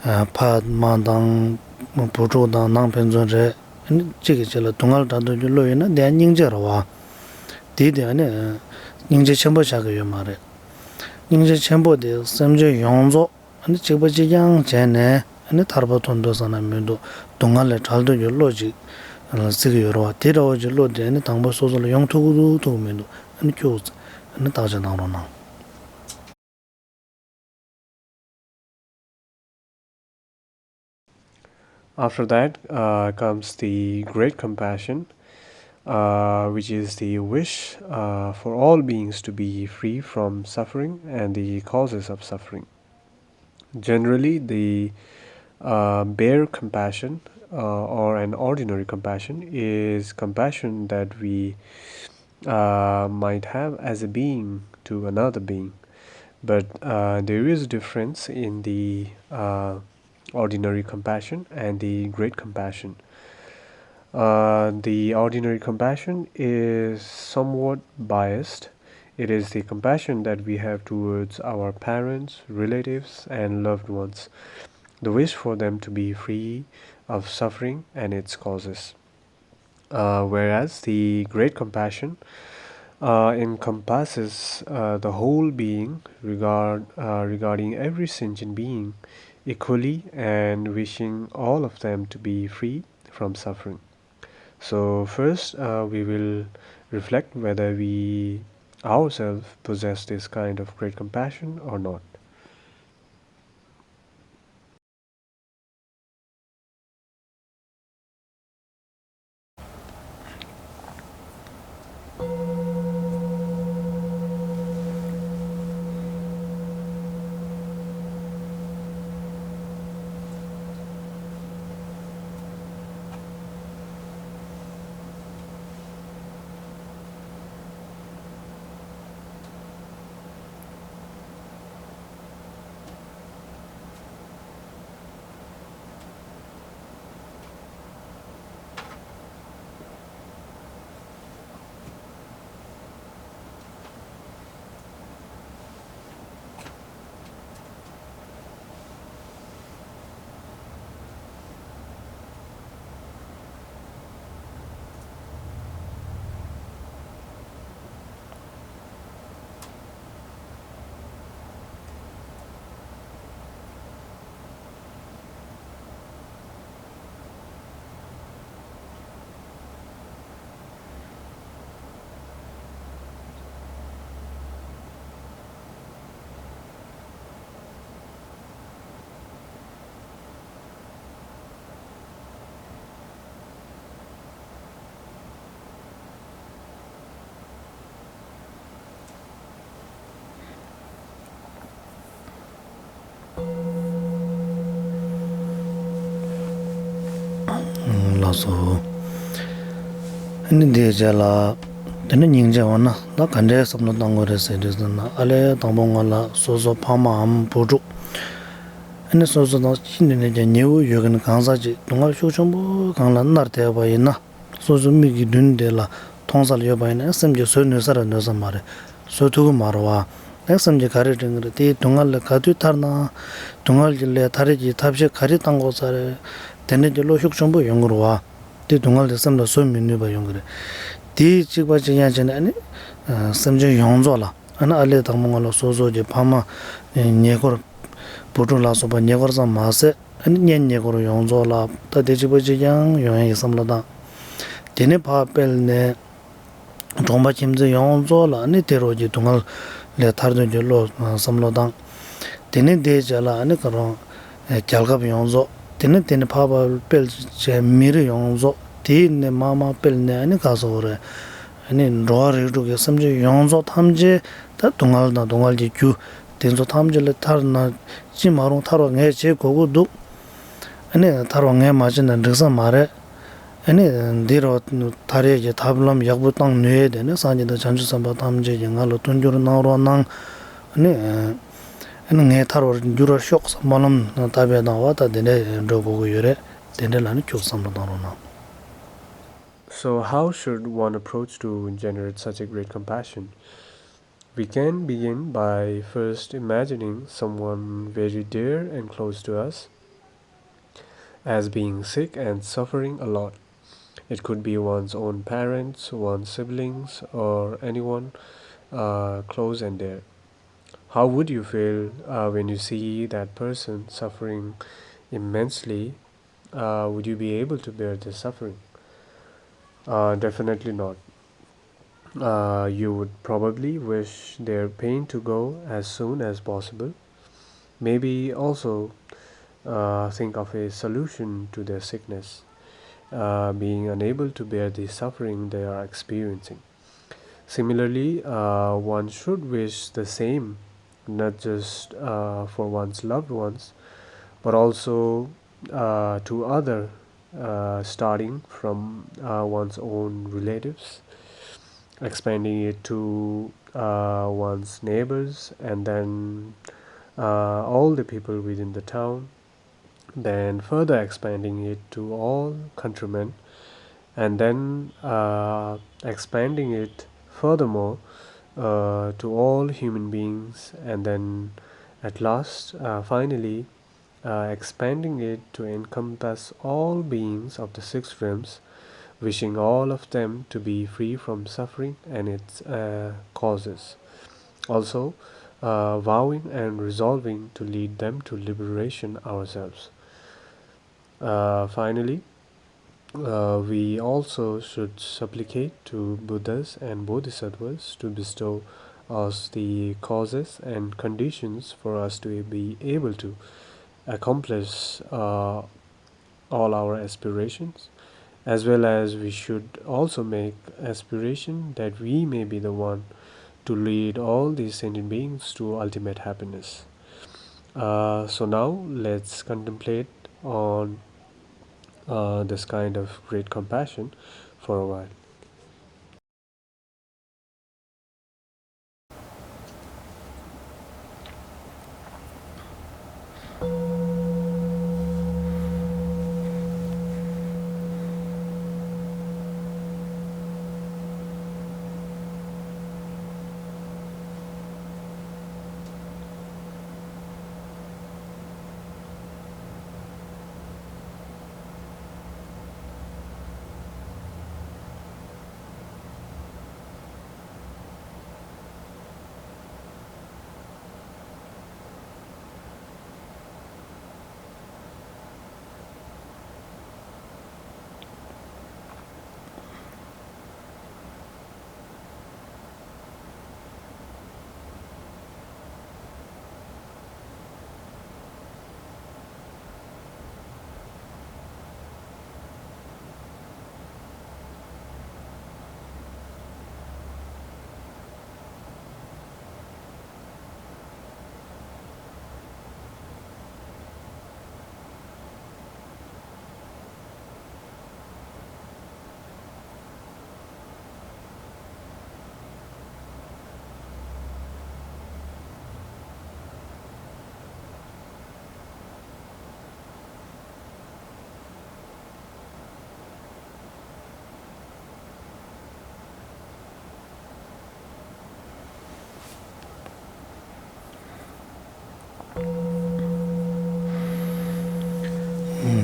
ཨ་ཕ་མ་དང་བུ་ཕྲུག་དང་ནང་ཕན་ཚུན་རེད། ཨ་ནི་གཅིག་གིས་གཅིག་ལ་སྡུག་བསྔལ་བྲལ་འདོད་ཀྱི་བློ་ཡོད་ན་དེ་ཡང་སྙིང་རྗེ་རེད་བ། དེ་དེ་ཨ་ནི་སྙིང་རྗེ་ཆེན་པོ་ཆགས་ཀྱི་ཡོད་མ་རེད། སྙིང་རྗེ་ཆེན་པོ་དེ་སེམས་ཅན་ཡོངས་རྫོགས་ཨ་ནི་གཅིག་པ་གཅིག་རྐྱང་བྱས་ནས་ཨ་ནི་ཐར་པ་ཐོབ་འདོད་བསམ་ན་མི་འདུག་སྡུག་བསྔལ་ལས་བྲལ་འདོད་ཀྱི་བློ་ཅིག་བརྩི་གི་ཡོད་རེད་བ། དེ་འདྲ་བོ་ཅིག་བློ་དེ་ཨ་ནི་དང་པོ་སོ་སོ་ལ་ཡོང་ཐུབ་ཀྱི་འདུག་ཐུབ་ཀྱི་མི་འདུག་ཨ་ནི་ཁྱོད་ཨ་ནི་བརྟག་དཔྱད་གནང་རོགས་གནང་། After that uh, comes the great compassion, uh, which is the wish uh, for all beings to be free from suffering and the causes of suffering. Generally, the uh, bare compassion uh, or an ordinary compassion is compassion that we uh, might have as a being to another being. But uh, there is a difference in the uh, ordinary compassion and the great compassion. Uh, the ordinary compassion is somewhat biased. It is the compassion that we have towards our parents, relatives, and loved ones, the wish for them to be free of suffering and its causes. Uh, whereas the great compassion uh, encompasses uh, the whole being, regard, uh, regarding every sentient being equally and wishing all of them to be free from suffering. So, first, uh, we will reflect whether we ourselves possess this kind of great compassion or not. ལགས་སོ། ཨ་ནི་འདིའི་རྗེས་ལ། དེ་ནས་སྙིང་རྗེ་བ་ན་ད་ག་འདྲའི་བསམ་བློ་བཏང་དགོས་རེད་ཟེར་དུས་ཙམ་ན། ཨ་ལས་དང་པོ་ང་ལ་སོ་སོ་ཕ་མའམ་བུ་ཕྲུག་ཨ་ནི་སོ་སོ་དང་ཅི་ནས་ནས་ཀྱང་ཉེ་བོ་ཡོད་མཁན་གང་ཟག་ཅིག་སྡུག་བསྔལ་ཤུགས་ཆེན་པོ་གང་ལ་མནར་བསྡད་པ་ཡིན་ན། སོ་སོའི་མིག་གི་མདུན་དེ་ལ་མཐོང་ས་ལ་ཡོད་པ་ཡིན་ན། སེམས་ཀྱིས་བཟོད་ནུས་ས་རེད། ནུས་ས་མ་རེད། བཟོད་ཐུབ་ཀྱི་མ་རེད་བ། ཨེ་སེམས་ཀྱིས་ག་རེ་དྲན་གྱི་རེད། དེའི་སྡུག་བསྔལ་ལས་ག་དུས་ཐར་ན། སྡུག་བསྔལ་གྱི་ལས་ཐར་ཡས་ཀྱི་ཐབས་ཤེས་ག་རེ་བཏང་དགོས་ས་རེད། དེ་འདྲ་གྱི་བློ་ཤུགས་ཆེན་པོ་ཡོང་གི་རེད་བ། དེ་སྡུག་བསྔལ་དེ་སེམས་ལ་བཟོད་མི་ནུས་པ་ཡོང་གི་རེད། དེའི་གཅིག་པ་གཅིག་རྐྱང་བྱས་ནས། ཨ་ནི་སེམས་ཅན་ཡོངས་རྫོགས་ལ། ཨ་ནི་ཨ་ལས་དང་པོ་ང་ལ་སོ་སོ་གྱི་ཕ་མ་ཉེ་འཁོར། བུ་ཕྲུག་ལ་སོགས་པ་ཉེ་འཁོར་ཙམ་མ་ཟད། ཨ་ནི་གཉེན་ཉེ་འཁོར་ཡོངས་རྫོགས་ལ། ད་དེ་གཅིག་པ་གཅིག་རྐྱང་ཡོང་ཡས་ཀྱི་བསམ་བློ་བཏང་། དེ་ནས་ཕར་སྤེལ་ནས། གྲོང་པ་ཁྱིམ་མཚེས་ཡོངས་རྫོགས་ལ་ཨ་ནི་དེ་རོགས་ཀྱི་སྡུག་བསྔལ་ལས་ཐར་འདོད་ཀྱི་བློ་བསམ་བློ་བཏང་། དེ་ནས་དེའི་རྗེས་ལ་ཨ་ནི་ག་རང་། རྒྱལ་ཁབ་ཡོངས་རྫོགས། དེ་ནས་དེ་ནས་ཕར་ཕར་སྤེལ་བྱས་མི་རིགས་ཡོངས་རྫོགས། དེ་ནས་མར་མར་སྤེལ་ནས་ཨ་ནི་ག་ཟེར་དགོས་རེད། ཨ་ནི་འགྲོ་བ་རིགས་དྲུག་གི་སེམས་ཅན་ཡོངས་རྫོགས་ཐམས་ཅད་ད་སྡུག་བསྔལ་དང་སྡུག་བསྔལ་གྱི་རྒྱུ་དེ་ཚོ་ཐམས་ཅད་ལས་ཐར་ན། ཅི་མ་རུང་ཐར་བ་ངས་བྱེད་དགོས་ཀྱི་འདུག་ཨ་ནི་ཐར་བ་ངས་མ་བྱེད་ན་འགྲིག་ས་མ་རེད། ཨ་ནི་འདི་རུ་ཐར་ཡས་ཀྱི་ཐབས་ལམ་ཡག་པོ་བཏང་ནུས་ཡས་དེ་ནི་སངས་རྒྱས་དང་བྱང་ཆུབ་སེམས་དཔའ་ཐམས་ཅད་ཀྱིས་ང་ལ་མཐུན་འགྱུར་གནང་རོགས་གནང་། ཨ་ནི། ཨ་ནི་ངས་ཐར་བར་འགྱུར་བར་ཤོག་སྨོན་ལམ་བཏབ་པའི་ནང་བ་ད་དེ་འདྲ་འགྲོ་དགོས་ཀྱི་ཡོད་རེད། དེ་འདྲ་ལ་ནི་ཁྱོད་བསམ་བློ་བཏང་རོགས་གནང་། So, how should one approach to generate such a great compassion? We can begin by first imagining someone very dear and close to us as being sick and suffering a lot. It could be one's own parents, one's siblings, or anyone uh, close and dear. How would you feel uh, when you see that person suffering immensely? Uh, would you be able to bear the suffering? Uh, definitely not. Uh, you would probably wish their pain to go as soon as possible. Maybe also uh, think of a solution to their sickness, uh, being unable to bear the suffering they are experiencing. Similarly, uh, one should wish the same, not just uh, for one's loved ones, but also uh, to other, uh, starting from uh, one's own relatives, expanding it to uh, one's neighbors, and then uh, all the people within the town, then further expanding it to all countrymen, and then uh, expanding it furthermore uh, to all human beings, and then at last, uh, finally, uh, expanding it to encompass all beings of the six realms, wishing all of them to be free from suffering and its uh, causes. Also, uh, vowing and resolving to lead them to liberation ourselves. Uh, finally, uh, we also should supplicate to Buddhas and Bodhisattvas to bestow us the causes and conditions for us to be able to accomplish uh, all our aspirations As well as we should also make aspiration that we may be the one to lead all these sentient beings to ultimate happiness. Uh, so now let's contemplate on uh, this kind of great compassion for a while.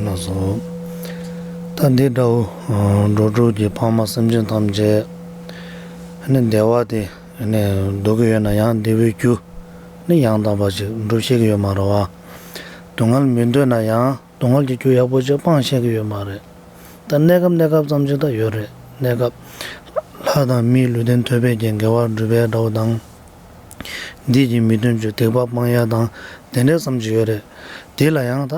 ལགས་སོ། ད་འདི་འདྲ་བོ་འགྲོ་དྲུག་གི་ཕ་མ་སེམས་ཅན་ཐམས་ཅད་ནི་བདེ་བ་དེ་ནི་འདོད་ཀྱི་ཡོད་ན་ཡང་བདེ་བའི་རྒྱུ་ནི་ཡང་དག་པ་ཞིག་སྒྲུབ་ཤེས་ཀྱི་ཡོད་མ་རེད་བ། སྡུག་བསྔལ་མི་འདོད་ན་ཡང་སྡུག་བསྔལ་གྱི་རྒྱུ་ཡག་པོ་ཅིག་སྤང་ཤེས་ཀྱི་ཡོད་མ་རེད། ད་གནས་སྐབས་གནས་སྐབས་ཙམ་ཅིག་ད་ཡོད་རེད། གནས་སྐབས་ལྷ་དང་མིའི་ལུས་རྟེན་ཐོབ་པའི་རྐྱེན་དགེ་བ་སྒྲུབ་པའི་འདྲ་བོ་དང་། འདི་གི་མི་མཐུན་ཕྱོགས་སྡིག་པ་སྤང་ཡ་དང་དེ་འདྲའི་ཙམ་ཅིག་ཡོད་རེད། དེ་ལ་ཡང་ད་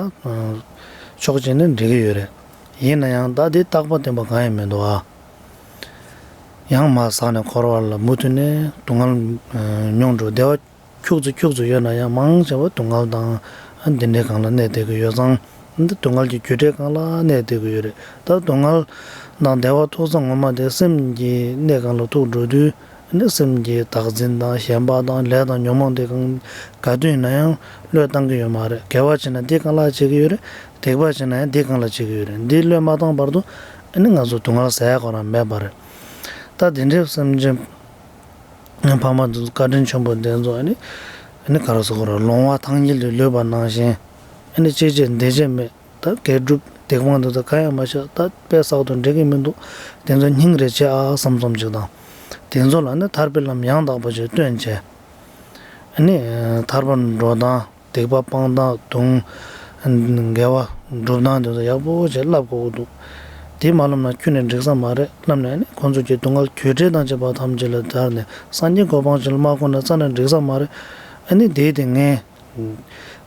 ཕྱོགས་གཅིག་ནས་འགྲིག་གི་ཡོད་རེད། ཡིན་ན་ཡང་ད་དེ་རྟག་པ་བརྟན་པ་གང་ཡང་མི་འདུག་ཨ། ཡང་མ་ཟག་ནས་འཁོར་བ་ལ་མུ་མཐུད་ནས་སྡུག་བསྔལ་མྱོང་འགྲོ། བདེ་བ་ཁྱུག་ཙམ་ཁྱུག་ཙམ་ཡོད་ན་ཡང་མང་ཆེ་བ་སྡུག་བསྔལ་དང་འདི་འདྲའི་སྒང་ལ་གནས་བསྡད་ཀྱི་ཡོད་ཙང་། འདི་སྡུག་བསྔལ་གྱི་རྒྱུ་འབྲས་སྒང་ལ་གནས་བསྡད་ཀྱི་ཡོད་རེད། ད་སྡུག་བསྔལ་དང་བདེ་བ་ཐོབ་ས་ངོ་མ་དེ་སེམས་ཀྱི་གནས་སྒང་ལ་ཐུག་འགྲོ་དུས། ནི་སེམས་ཀྱི་བདག་འཛིན་དང་ཞེན་པ་དང་ལས་དང་ཉོན་མོངས་དེ་གང་ག་དུས་ཡིན་ན་ཡང་བློས་བཏང་གི་ཡོད་མ་རེད། དགེ་བ་བྱས་ན་འདི་སྒང་ལ་བྱེད་ཀྱི་ཡོད་རེད། སྡིག་པ་བྱས་ན་ཡང་འདི་སྒང་ལ་བྱེད་ཀྱི་ཡོད་རེད། འདི་བློས་མ་བཏང་བར་དུ་ནི་ང་ཚོ་སྡུག་བསྔལ་ཟ་ཡ་ཁོ་རང་མེད་པ་རེད། ད་དེ་འདྲའི་སེམས་ཅན་ཕ་མ་དེ་ཚོ་བཀའ་དྲིན་ཆེན་པོ་དེ་ཚོ་ནི་ནི་ག་རེ་ཟེར་དགོས་རེད། ལོང་བ་ཐང་རྐྱལ་དུ་ལུས་པ་ནང་བཞིན་ནི་ཅི་བྱེད་འདི་བྱེད་མེད། ད་དགེ་སྒྲུབ་སྡིག་སྤང་འདི་ཚོ་གང་ཡང་མ་བྱས། ད་དཔེ་བསགས་དང་འགྲིག་གི་མི་འདུག་དེ་ཚོ་སྙིང་རེ་རྗེ་ཨ་བསམ་བསམ་ཅིག་དང་། དེ་ཚོ་ལ་ནི་ཐར་པའི་ལམ་ཡང་དག་པ་ཞིག་སྟོན་བྱས། ཨ་ནི་ཐར་པ་འགྲོ་སྟངས། སྡིག་པ་སྤང་སྟངས་དང་། དགེ་བ་སྒྲུབ་སྟངས་དེ་ཚོ་ཡག་པོ་ཞིག་བསླབ་དགོས་ཀྱི་འདུག་དེ་མ་བསླབ་ན་ཁྱོན་ནས་འགྲིག་ས་མ་རེད། བསླབ་ནས་ཨ་ནི་ཁོང་ཚོ་གི་སྡུག་བསྔལ་རྒྱུ་འབྲས་དང་བཅས་པ་ཐམས་ཅད་ལ་བདར་ནས་སངས་རྒྱས་གོ་འཕང་ཞིག་ལ་མ་བཀོད་ན་རྩ་ནས་འགྲིག་ས་མ་རེད། ཨ་ནི་དེ་དེ་ངས།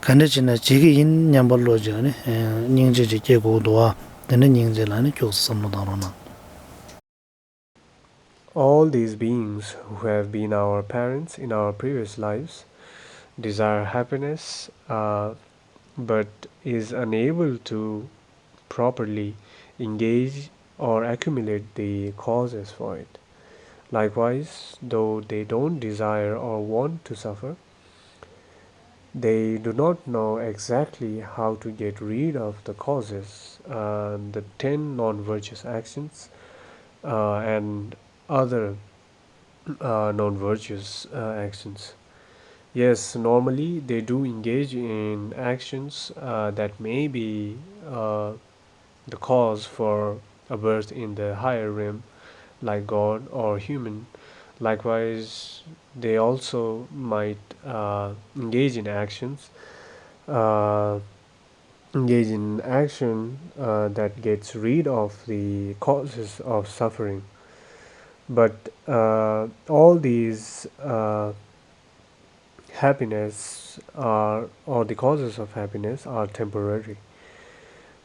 ག་འདྲ་བྱས་ན་བྱེད་ཀྱི་ཡིན་སྙམ་པ་བློ་ཅིག་ནི་སྙིང་རྗེ་ཅིག་སྐྱེ་དགོས་འདུག་བ། དེ་འདྲ་སྙིང་རྗེ་ལ་ནི་སྐྱོགས་སུ་བསམ་བློ་བཏང་རོགས་གནང་། All these beings who have been our parents in our previous lives desire happiness, uh, but is unable to properly engage or accumulate the causes for it. Likewise, though they don't desire or want to suffer, they do not know exactly how to get rid of the causes, uh, the ten non virtuous actions, uh, and other uh, non virtuous uh, actions. Yes, normally they do engage in actions uh, that may be uh, the cause for a birth in the higher realm, like God or human. Likewise, they also might uh, engage in actions uh, engage in action uh, that gets rid of the causes of suffering. But uh, all these uh, happiness are, or the causes of happiness are temporary.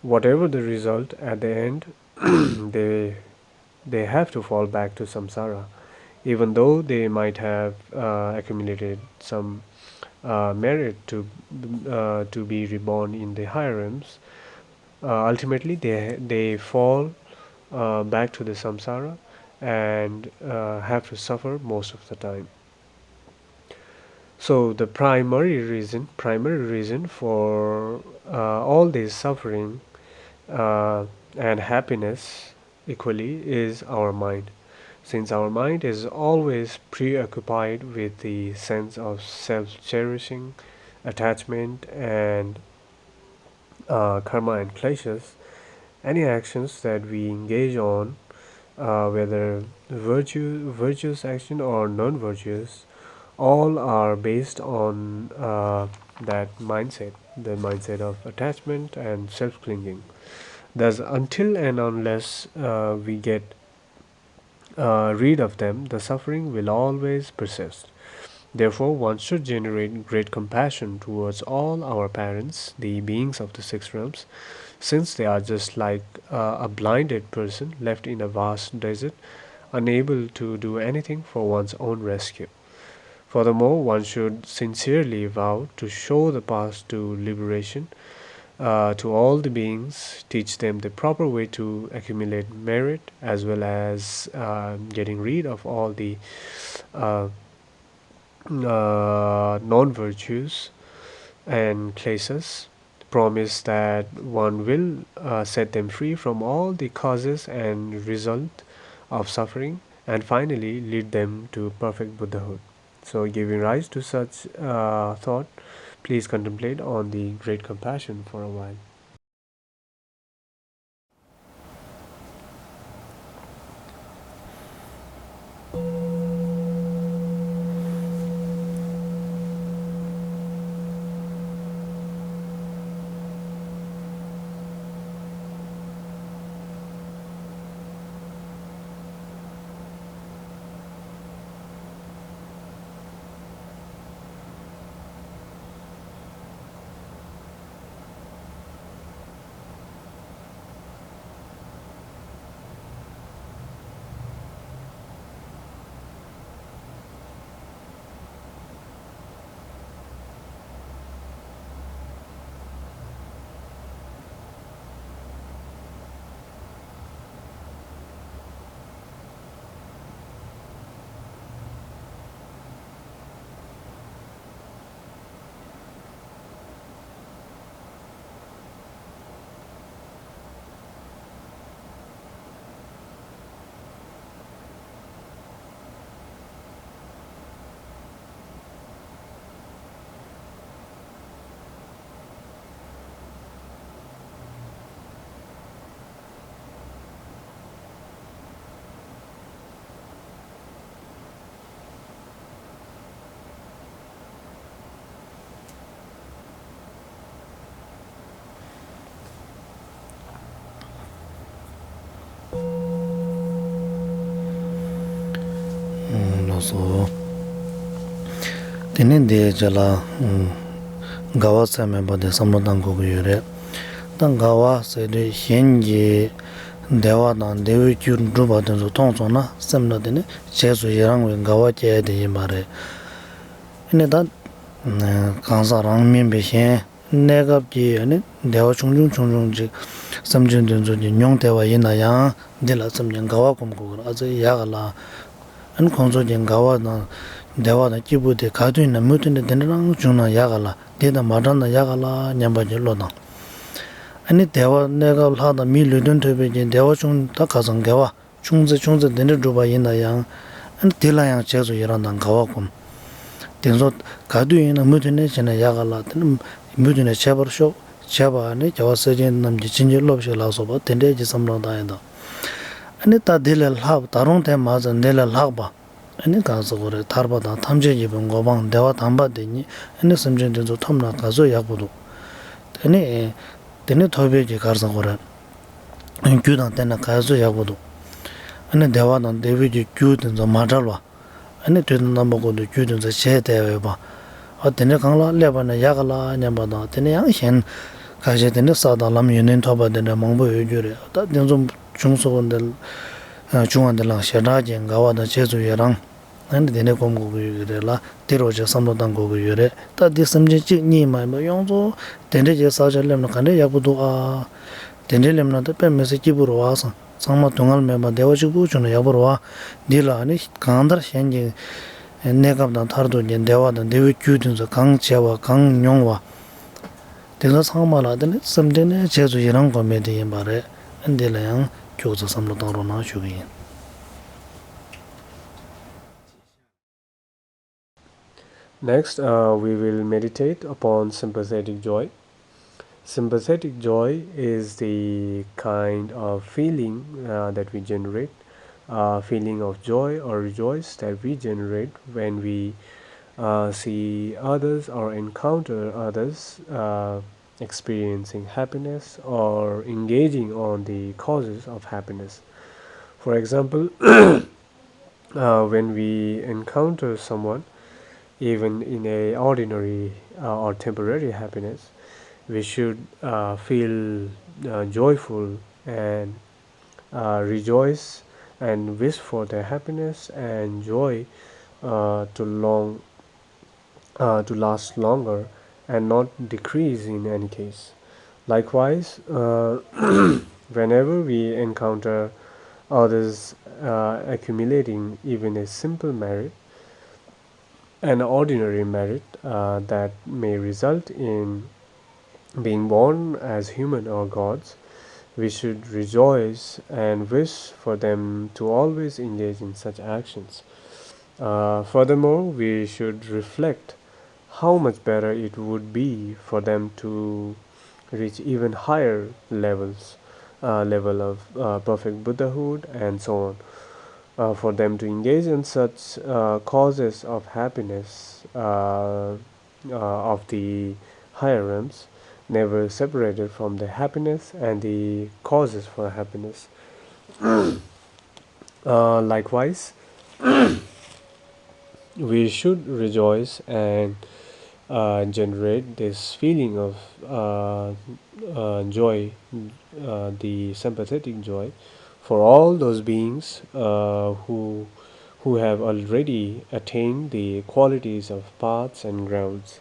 Whatever the result at the end, they they have to fall back to samsara, even though they might have uh, accumulated some uh, merit to uh, to be reborn in the higher realms. Uh, ultimately, they they fall uh, back to the samsara and uh, have to suffer most of the time. So the primary reason, primary reason for uh, all this suffering uh, and happiness equally is our mind. Since our mind is always preoccupied with the sense of self-cherishing, attachment, and uh, karma and kleshas, any actions that we engage on, uh, whether virtue, virtuous action or non-virtuous, all are based on uh, that mindset, the mindset of attachment and self-clinging. Thus, until and unless uh, we get uh, rid of them, the suffering will always persist. Therefore, one should generate great compassion towards all our parents, the beings of the six realms, since they are just like uh, a blinded person left in a vast desert, unable to do anything for one's own rescue. Furthermore, one should sincerely vow to show the path to liberation uh, to all the beings, teach them the proper way to accumulate merit, as well as uh, getting rid of all the uh, uh, non virtues and kleshas. Promise that one will uh, set them free from all the causes and result of suffering, and finally lead them to perfect Buddhahood. So, giving rise to such uh, thought, please contemplate on the great compassion for a while. ལགས་སོ། དེ་ནས་འདིའི་རྗེས་ལ། དགའ་བ་ཚད་མེད་པ་དེ་བསམ་བློ་བཏང་དགོས་ཀྱི་ཡོད་རེད། ད་དགའ་བ་ཟེར་དུས་གཞན་གྱི་བདེ་བ་དང་བདེ་བའི་རྒྱུར་གྲུབ་པ་དེ་ཚོ་མཐོང་སོང་ན་སེམས་ལ་དེ་ནི་རྗེས་སུ་ཡི་རང་བའི་དགའ་བ་སྐྱེ་ཡ་དེ་ཡིན་པ་རེད། ཨ་ནི་ད། གང་ཟག་རང་མིན་པའི་གཞན། གནས་སྐབས་ཀྱི་ཨ་ནི་བདེ་བ་ཆུང་ཆུང་ཆུང་ཆུང་ཅིག་སེམས་ཅན་དེ་ཚོ་གིས་མྱོང་བསྡད་པ་ཡིན་ན་ཡང་འདི་ལ་སེམས་ཀྱི་དགའ་བ་སྒོམ་དགོས་ཀྱི་རེད། ཨ་ཙི་ཡག་ག་ལ། ཨ་ནི་ཁོང་ཚོ་གི་དགའ་བ་དང་བདེ་བ་དང་སྐྱིད་པོ་དེ་ག་དུས་ཡིན་ན་མུ་མཐུད་ནས་དེ་འདྲ་རང་བྱུང་ན་ཡག་ག་ལ། འདི་དང་མ་འདྲ་ན་ཡག་ག་ལ་སྙམ་པ་གྱི་བློ་དང་། ཨ་ནི་བདེ་བ་གནས་སྐབས་ལྷ་དང་མིའི་ལུས་རྟེན་ཐོབ་པའི་གི་བདེ་བ་ཆུང་ད་ཁ་སང་དགེ་བ། ཆུང་ཙེ་ཆུང་ཙེ་དེ་འདྲ་བསྒྲུབས་པ་ཡིན་ན་ཡང་། ཨ་ནི་དེ་ལ་ཡང་རྗེས་སུ་ཡི་རང་དང་དགའ་བ་སྒོམ། དེ་ཚོ་ག་དུས་ཡིན་ན་མུ་མཐུད་ནས་བྱས་ན་ཡག་ག་ལ། དེ་ནི་མུ་མཐུད་ནས་བྱེད་པར་ཤོག། བྱས་པ་ནི་རྒྱལ་བ་སྲས་ཆེན་རྣམས་ཀྱི་བྱིན་གྱིས་རློབས་ཤིག་ལ་སོགས་པ་དེ་འདྲའི་གི་བསམ་བློ་བཏང་ཡིན་དང་། ཨ་ནི་ད་དེ་ལས་ལྷག་ད་རུང་དེ་མ་ཚད་འདི་ལས་ལྷག་པ། ཨ་ནི་གང་ཟེར་དགོས་རེད། ཐར་པ་དང་ཐམས་ཅད་མཁྱེན་པའི་གོ་འཕང་བདེ་བ་དམ་པ་དེ་ཉིད་ཨ་ནི་སེམས་ཅན་དེ་ཚོ་ཐོབ་ན་ག་ཚོད་ཡག་པོ་འདུག། དེ་ནི། དེ་ནི་ཐོབ་པའི་གི་ག་རེ་ཟེར་དགོས་རེད། རྒྱུ་དང་བསྟེན་ན་ག་ཚོད་ཡག་པོ་འདུག། ཨ་ནི་བདེ་བ་དང་བདེ་བའི་གི་རྒྱུ་དེ་ཚོ་མ་བྲལ་བ། ཨ་ནི་དུས་དང་རྣམ་པ་ཀུན་ཏུ་རྒྱུ་དེ་ཚོ་བྱས་བསྡད་ཡོད་པ། ཨ་དེ་འདྲ་གང་ལ་སླེབས་པ་ན་ཡག་ག་ལ་སྙམ་པ་དང་། དེ་ནི་ཡང་གཞན། ཁ་ཤས་དེ་ནི་ས་དང་ལམ་ཡོན་ཏན་ཐོབ་པ་དེ་འདྲ་མང་པོ་ཡོད་རྒྱུ་རེད། ད་དེ་ཚོ་ བྱུང་སོགས་པ་འདི། བྱུང་བ་འདི་ལའང་ཞེ་དྲག་གི་དགའ་བ་དང་རྗེས་སུ་ཡི་རང་། ཨ་ནི་དེ་ནས་སྒོམ་དགོས་ཀྱི་ཡོད་ཀྱི་རེད་ལ། དེ་རོ་ཅིག་བསམ་བློ་བཏང་དགོས་ཀྱི་ཡོད་རེད། ད་འདི་སེམས་ཅན་གཅིག་གཉིས་མ་ཡིན་པ་ཡོངས་རྫོགས་དེ་འདྲས་ཀྱི་ས་ཆ་སླེབས་ན་ག་འདྲས་ཡག་པོ་འདུག་ཨ། དེ་འདྲས་སླེབས་ན་ད་དཔེ་མི་སྲིད་སྐྱིད་པོ་རེད་བ་བསམ། ཚང་མ་སྡུག་བསྔལ་མེད་པ་བདེ་བ་གཅིག་པུ་བྱུང་ན་ཡག་པོ་རེད་བ། འདི་ལ་ཨ་ནི་གང་ལྟར་གཞན་གྱི་གནས་སྐབས་དང་མཐར་ཐུག་གི་བདེ་བ་དང་བདེ་བའི་རྒྱུ་དེ་ཚོ་གང་བྱས་པ་གང་མྱོང་བ། དེ་ཚོ་ཚང་མ་ལ་དེ་ནི་སེམས་གཏིང་ནས་རྗེས་སུ་ཡི་རང་དགོས་མེད་དེ་ཡིན་པ་རེད། འདི་ལ་ཡང་ཁྱོད་ཚོ་བསམ་བློ་གཏོང་རོགས་གནང་ཞུ་གི་ཡིན། Next, uh, we will meditate upon sympathetic joy. Sympathetic joy is the kind of feeling uh, that we generate, a feeling of joy or rejoice that we generate when we uh, see others or encounter others uh, experiencing happiness or engaging on the causes of happiness. For example, uh, when we encounter someone, even in a ordinary uh, or temporary happiness, we should uh, feel uh, joyful and uh, rejoice and wish for their happiness and joy uh, to long uh, to last longer and not decrease in any case. Likewise, uh, whenever we encounter others uh, accumulating even a simple merit, an ordinary merit uh, that may result in being born as human or gods, we should rejoice and wish for them to always engage in such actions. Uh, furthermore, we should reflect how much better it would be for them to reach even higher levels, uh, level of uh, perfect Buddhahood and so on. Uh, for them to engage in such uh, causes of happiness uh, uh, of the higher realms, never separated from the happiness and the causes for happiness. Uh, likewise, we should rejoice and uh, generate this feeling of uh, uh, joy, uh, the sympathetic joy, for all those beings uh, who who have already attained the qualities of paths and grounds.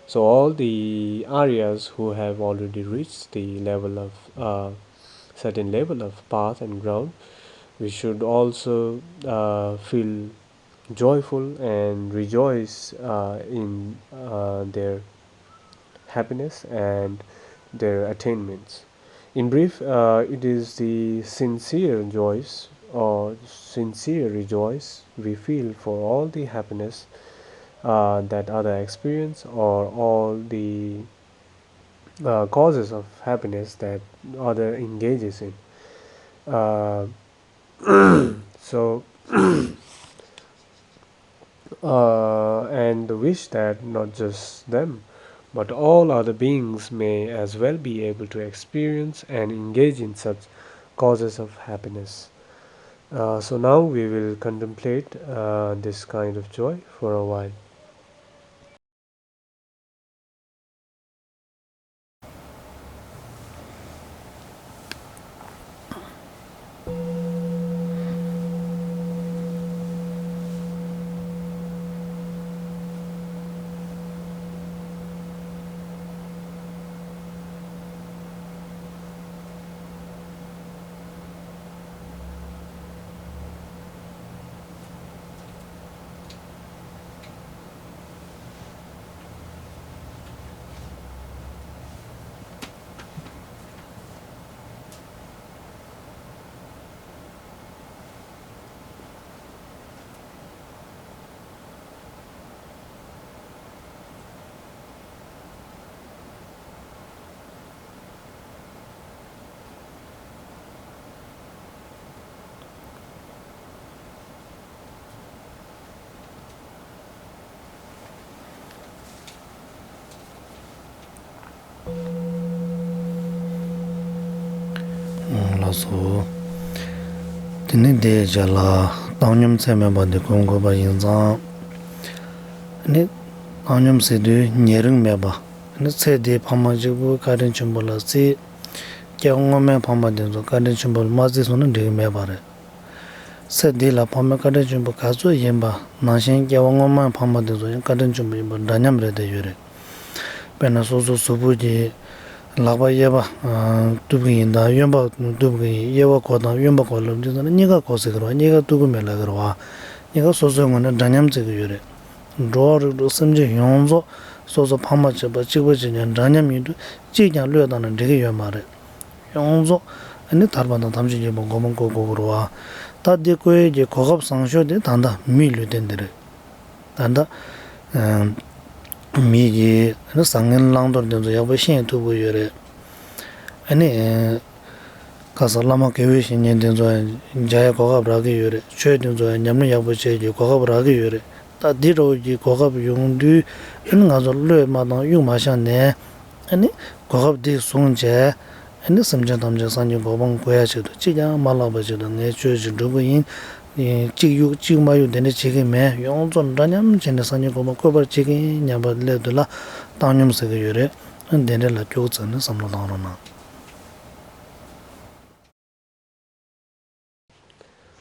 So all the Aryas who have already reached the level of uh, certain level of path and ground, we should also uh, feel joyful and rejoice uh, in uh, their happiness and their attainments. In brief, uh, it is the sincere joys or sincere rejoice we feel for all the happiness uh, that other experience or all the uh, causes of happiness that other engages in. Uh, so uh, and wish that not just them, but all other beings may as well be able to experience and engage in such causes of happiness. Uh, so now we will contemplate uh, this kind of joy for a while. ལགས་སོ། དེ་ནི་དེའི་རྗེས་ལ་བཏང་སྙོམས་ཚད་མེད་པ་འདི་སྒོམ་དགོས་པ་ཡིན་ཙང་། ནི་བཏང་སྙོམས་ཟེར་དུས་ཉེ་རིང་མེད་པ། ནི་ཚེ་འདིའི་ཕ་མ་གཅིག་པུ་བཀའ་དྲིན་ཆེན་པོ་ལ་བརྩི། སྐྱེ་བ་སྔོན་མའི་ཕ་མ་དེ་ཚོ་བཀའ་དྲིན་ཆེན་པོ་ལ་མ་བརྩིས་སོང་ན་འགྲིག་གི་མེད་པ་རེད། ཚེ་འདི་ལ་ཕ་མ་བཀའ་དྲིན་ཆེན་པོ་ག་ཚོད་ཡིན་པ་ནང་བཞིན་སྐྱེ་བ་སྔོན་མའི་ཕ་མ་དེ་ཚོ་ཡང་བཀའ་དྲིན་ཆེན་པོ་ཡིན་པ་འདྲ་མཉམ་རེད་བསྡད་ཡོད་རེད། དཔེར་ན་སོ་སོ་གཟུགས་པོ་གི་ལག་པ་གཡས་པ་གཏུབ་གི་ཡིན་དང་གཡོན་པ་གཏུབ་གི་ཡིན། གཡས་པ་གོ་དང་གཡོན་པ་གོ་ལབ་དུས་ཙམ་ན་གཉིས་ཀ་གོ་ཟེར་གི་རེད་བ། གཉིས་ཀ་གཏུབ་གི་མེད་ལབ་གི་རེད་བ། གཉིས་ཀ་སོ་སོའི་ངོས་ནས་འདྲ་མཉམ་བརྩི་གི་ཡོད་རེད། འགྲོ་བ་རིགས་དྲུག་སེམས་ཅན་ཡོངས་རྫོགས་སོ་སོ་ཕ་མ་གཅིག་པ་གཅིག་པ་གཅིག་ཀྱང་འདྲ་མཉམ་ཡིན་དུས་གཅིག་ཀྱང་བློས་བཏང་ན་འགྲིག་གི་ཡོད་མ་རེད། ཡོངས་རྫོགས་ཨ་ནི་ཐར་པ་དང་ཐམས་ཅད་མཁྱེན་པའི་གོ་འཕང་བཀོད་དགོས་ཀྱི་རེད་བ། ད་འདི་བཀོད་ཡས་ཀྱི་གོ་སྐབས་བཟང་ཤོས་དེ་ད་ལྟ་མིའི་ལུས་རྟེན་འདི་རེད། ད་ལྟ་ཨ་མི་གི་ཨ་ནི་བཟང་ངན་བླང་དོར་དེ་ཚོ་ཡག་པོ་ཤེས་ཐུབ་ཀྱི་ཡོད་རེད། ཨ་ནི་ཁ་སང་བླ་མ་དགེ་བའི་བཤེས་གཉེན་དེ་ཚོ་མཇལ་ཡས་གོ་སྐབས་རག་གི་ཡོད་རེད། ཆོས་དེ་ཚོ་ཉམས་ལེན་ཡག་པོ་བྱེད་ཀྱི་གོ་སྐབས་རག་གི་ཡོད་རེད། ད་འདི་འདྲ་བོ་གི་གོ་སྐབས་ཡོང་དུས་ཨ་ནི་ང་ཚོ་བློས་མ་བཏང་གཡུག་མ་བཞག་ནས་ཨ་ནི་གོ་སྐབས་འདི་བཟུང་བྱས་ཨ་ནི་སེམས་ཅན་ཐམས་ཅད་སངས་རྒྱས་གོ་འཕང་བཀོད་ཡ་ཆེད་དུ་གཅིག་ཀྱང་མ་བརླག་པ་ཆེད་དུ་ངས་ཆོས་ཅིག་སྒྲུབ་ཀྱི་ཡིན། གཅིག་གཡུག་གཅིག་མ་གཡུག་དེ་འདྲ་བྱེད་ཀྱི་མེད། ཡོངས་རྫོགས་འདྲ་མཉམ་བྱས་ནས་སངས་རྒྱས་གོ་འཕང་བཀོད་པར་བྱེད་ཀྱི་ཡིན་སྙམ་པ་སླད་དུ་ལ་བཏང་སྙོམས་ཟེར་གྱི་ཡོད་རེད། དེ་འདྲ་ལ་སྐྱོ་བོ་བརྩེ་ནས་བསམ་བློ་བཏང་རོགས་གནང་།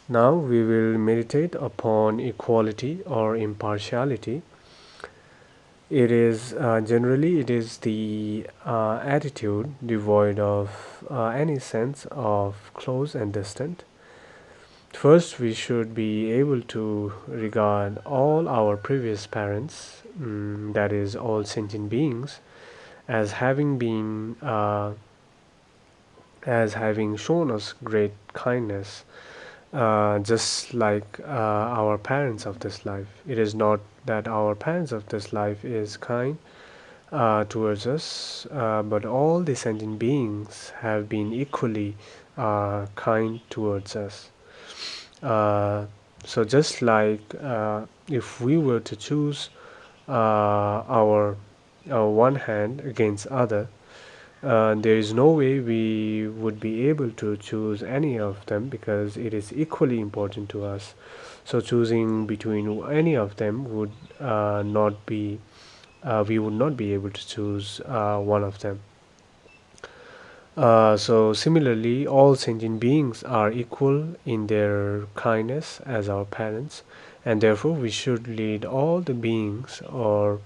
Now we will meditate upon equality or impartiality. It is, uh, generally, it is the, uh, attitude devoid of, uh, any sense of close and distant. First, we should be able to regard all our previous parents, mm, that is, all sentient beings, as having been, uh, as having shown us great kindness, uh, just like, uh, our parents of this life. It is not that our parents of this life is kind, uh, towards us, uh, but all the sentient beings have been equally, uh, kind towards us. Uh, so just like, uh, if we were to choose, uh, our uh, one hand against other, uh, there is no way we would be able to choose any of them because it is equally important to us. So choosing between any of them would, uh, not be, uh, we would not be able to choose, uh, one of them. Uh, so similarly, all sentient beings are equal in their kindness as our parents, and therefore we should lead all the beings or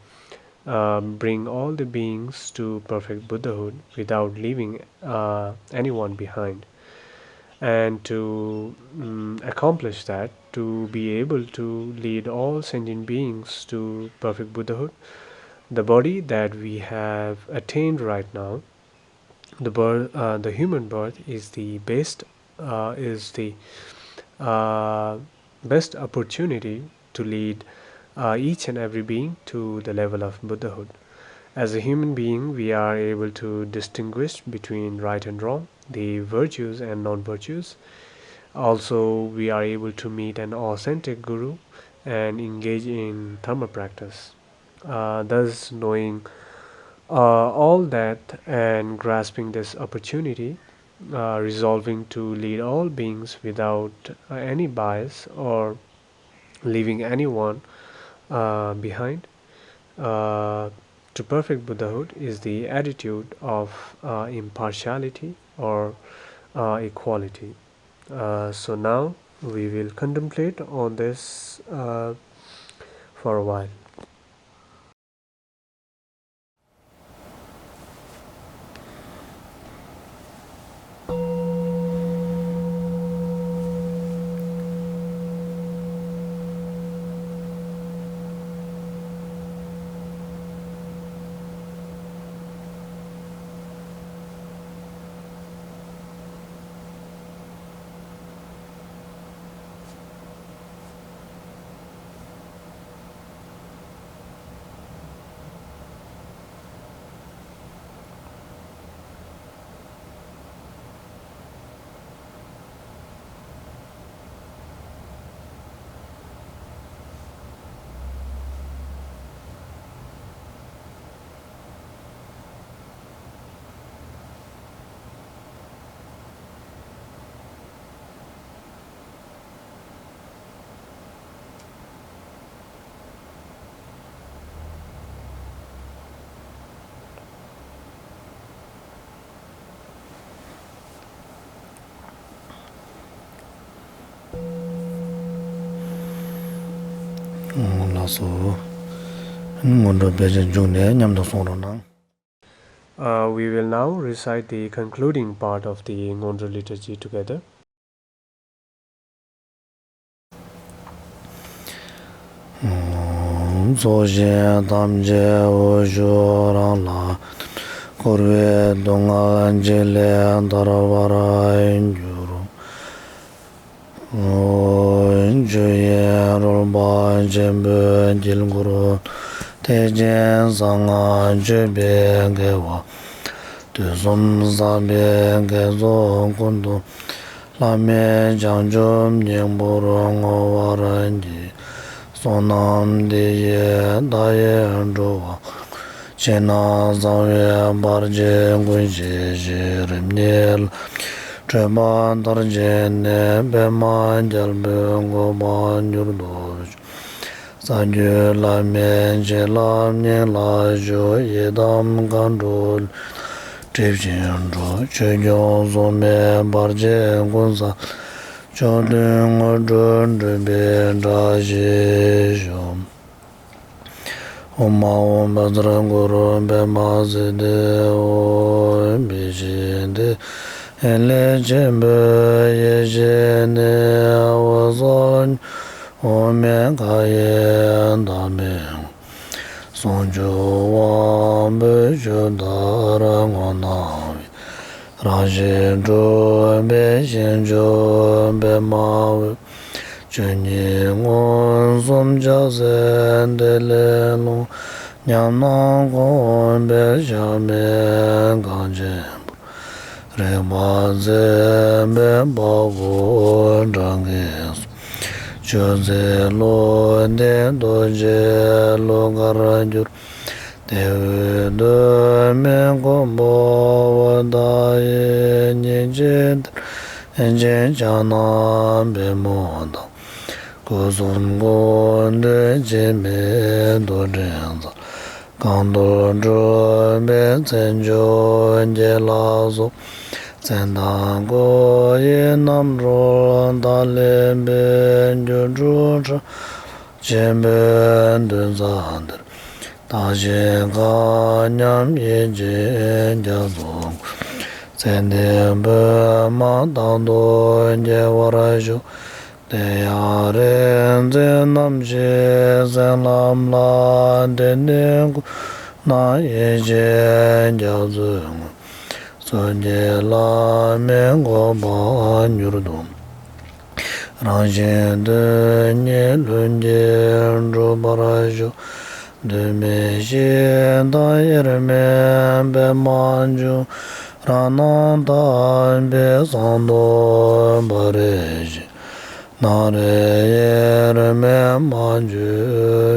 uh, bring all the beings to perfect Buddhahood without leaving, uh, anyone behind. And to, mm, accomplish that, to be able to lead all sentient beings to perfect Buddhahood, the body that we have attained right now, the birth, uh, the human birth is the best, uh, is the, uh, best opportunity to lead, uh, each and every being to the level of Buddhahood. As a human being, we are able to distinguish between right and wrong, the virtues and non-virtues. Also, we are able to meet an authentic guru and engage in Dharma practice. Uh, thus, knowing, uh, all that and grasping this opportunity, uh, resolving to lead all beings without, uh, any bias or leaving anyone, uh, behind, uh, to perfect Buddhahood is the attitude of, uh, impartiality or, uh, equality. Uh, so now we will contemplate on this, uh, for a while. ལགས་སོ། སྔོན་འགྲོ་དཔེ་ཆ་མཇུག་ནས་མཉམ་དུ་གསུང་རོགས་གནང་། Uh, we will now recite the concluding part of the སྔོན་འགྲོ་liturgy together. ཚོགས་ཞིང་ཐམས་ཅད་འོད་ཞུ་རང་ལ། འཁོར་བའི་སྡུག་བསྔལ་འཇིག་ལས་ཐར་བར་འགྱུར། ཆོས་དབྱིངས་རོལ་པ་ཆེན་པོའི་དཀྱིལ་འཁོར། ཐེག་ཆེན་གསང་སྔགས་སྤྱོད་པའི་དགེ་བ། དུས་གསུམ་བསགས་པའི་དགེ་ཚོགས་ཀུན་ཏུ་བླ་མེད་བྱང་ཆུབ་སྙིང་པོར་བསྔོ་བར་བགྱི། བསོད་ནམས་འདི་ཡིས་བདག་ཡིད་འགྲོ་བ། ཕྱི་ནང་གསང་བའི་བར་ཆད་ཀུན་ཞི་ཞིང་། རིམ་གཉིས་བླ་མའི་ཁྲོས་པ་མཐར་ཕྱིན་ནས། པདྨ་རྒྱལ་པོའི་གོ་འཕང་མྱུར་ཐོབ་ཤོག། རྩ་བརྒྱུད་བླ་མའི་བྱིན་རླབས་སྙིང་ལ་ཞུགས། ཡི་དམ་མཁའ་འགྲོ་ལས་སྒྲིབ་ཅིང་འགྲོ། ཆོས་སྐྱོང་སྲུང་མའི་བར་ཆད་ཀུན་སེལ། མཆོག་ཐུན་དངོས་གྲུབ་འགྲུབ་པའི་བཀྲ་ཤིས་ཤོག། ཨོཾ་ཨཱཿཧཱུྃ་བཛྲ་གུ་རུ་པདྨ་སིདྡྷི་ཧཱུྃ། བི་ཤྭ་དྷཱིཿལས་ཆེན་པོའི་ཡེ་ཤེས་ནི། འོད་གསལ་འོད་མའི་མཁའ་ཡི་བདག་མེད་ངོ་། ཟུང་འཇུག་དབང་པོའི་ཆུ་ལྟར་ངོ་ན་བས། རང་བཞིན་གྲུབ་པའི་ཞིང་མཆོག་པདྨ་འོད། ཆོས་ཉིད་མངོན་སུམ་ཕྱག་འཚལ་བདེ་ལེགས་ཀློང་། ཉམས་སྣང་གོང་འཕེལ་ཞབས་མེད་གངས་ཅན་པོར། རིག་པ་འཛིན་པའི་དཔའ་བོས་འདྲ་འགེངས་སོ། མཆོད་རྫས་བློ་ལྡན་རྡོ་རྗེ་གླུ་གར་གྱུར། དེ་འོད་དུ་མའི་མགོན་པོ་འོད་མཐའ་ཡས། ཉིན་བྱེད་དར་ཅན་ཕྱག་ན་པདྨོ་དང་། སྐུ་གསུམ་ཀུན་འདུས་འཆི་མེད་རྡོར་དྲིལ་རྩལ། གང་འདུལ་སྒྲུབ་པའི་མཚན་མཆོག་རྒྱལ་ལ་སོགས། མཚན་དང་སྐུ་ཡི་རྣམ་རོལ་དག་ལེན་པའི། སྒྱུ་འཕྲུལ་དྲི་མ་ཆེན་པོའི་འདུན་ས་འདིར། བདག་གཞན་མཁའ་མཉམ་ཡེ་ཤེས་རྒྱ་མཚོ་ཀུན། ཚེ་འདིའི་བོད་དམག་དག་ཏུ་རྒྱལ་བར་ཤོག། དེ་ཡང་རིག་འཛིན་རྣམ་བཞིའི་གསེང་ལམ་ལ། དེང་འདིར་ཀུན་སྣང་ཡེ་ཤེས་རྒྱ་མཚོའི་ངོས། གསོལ་འདེབས་བླ་མའི་གོ་འཕང་མྱུར་ཐོབ། རང་གཞན་དོན་གཉིས་ལྷུན་གྱིས་འགྲུབ་པར་ཤོག། གདོད་མའི་ཞིང་དང་དབྱེར་མེད་པདྨ་འབྱུང་། རང་སྣང་དག་པའི་གསང་རྡོར་སྤ་རི་བཞི། སྣང་རིག་དབྱེར་མེད་མ་བཅོས་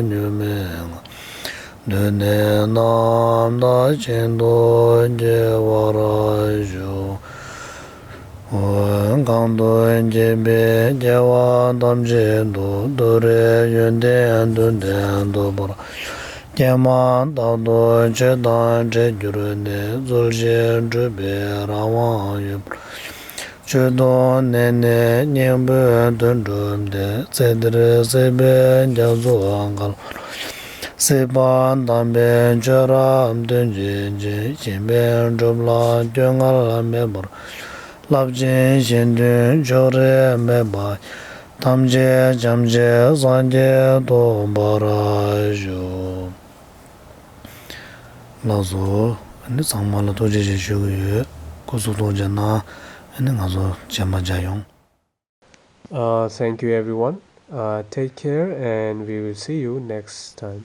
གཉུག་མའི་ངང་། གདོད་ནས་རྣམ་དག་ཤིན་ཏུ་རྒྱས་པར་ཤོག། གང་དུ་སྐྱེས་པའི་སྐྱེ་བ་ཐམས་ཅད་དུ། ཏུ་རེ་ཡོན་ཏན་དུ་ལྡན་ཐོབ་པར། ཀྱེ་མ་རྟག་ཏུ་ཆོས་དང་འཕྲད་གྱུར་ནས། ཚུལ་བཞིན་སྒྲུབ་པའི་རང་དབང་ཡོད་པར། མཆོད་སྡོང་ནས་ནི་སྙིང་པོའི་དོན་བསྒྲུབས་ཏེ། ཚེ་འདིར་སྲིད་པའི་རྒྱ་མཚོ་བརྒལ་བར་བྱེད། སྲིད་པ་དམ་པའི་ཆོས་རབ་སྟོན་བྱེད་ཅིང་། ཞིང་པའི་སྒྲུབ་ལ་སྐྱོ་ངལ་མེད་པར། རླབས་ཆེན་གཞན་དོན་ཕྱོགས་རིས་མེད་པ་ཡི། ཐམས་ཅད་བྱམས་ཆེན་སངས་རྒྱས་ཐོབ་པར་ཤོག། ལགས་སོ། ཨ་ནི་ཚང་མ་ལ་ཐུགས་རྗེ་ཆེ་ཞུ་གི་ཡོད། སྐུ་གཟུགས་ཐུགས་རྗེ་གནང་། ཨ་ནི་ང་ཚོ་རྗེས་མ་མཇལ་ཡོང་། Uh, thank you, everyone. Uh, take care, and we will see you next time.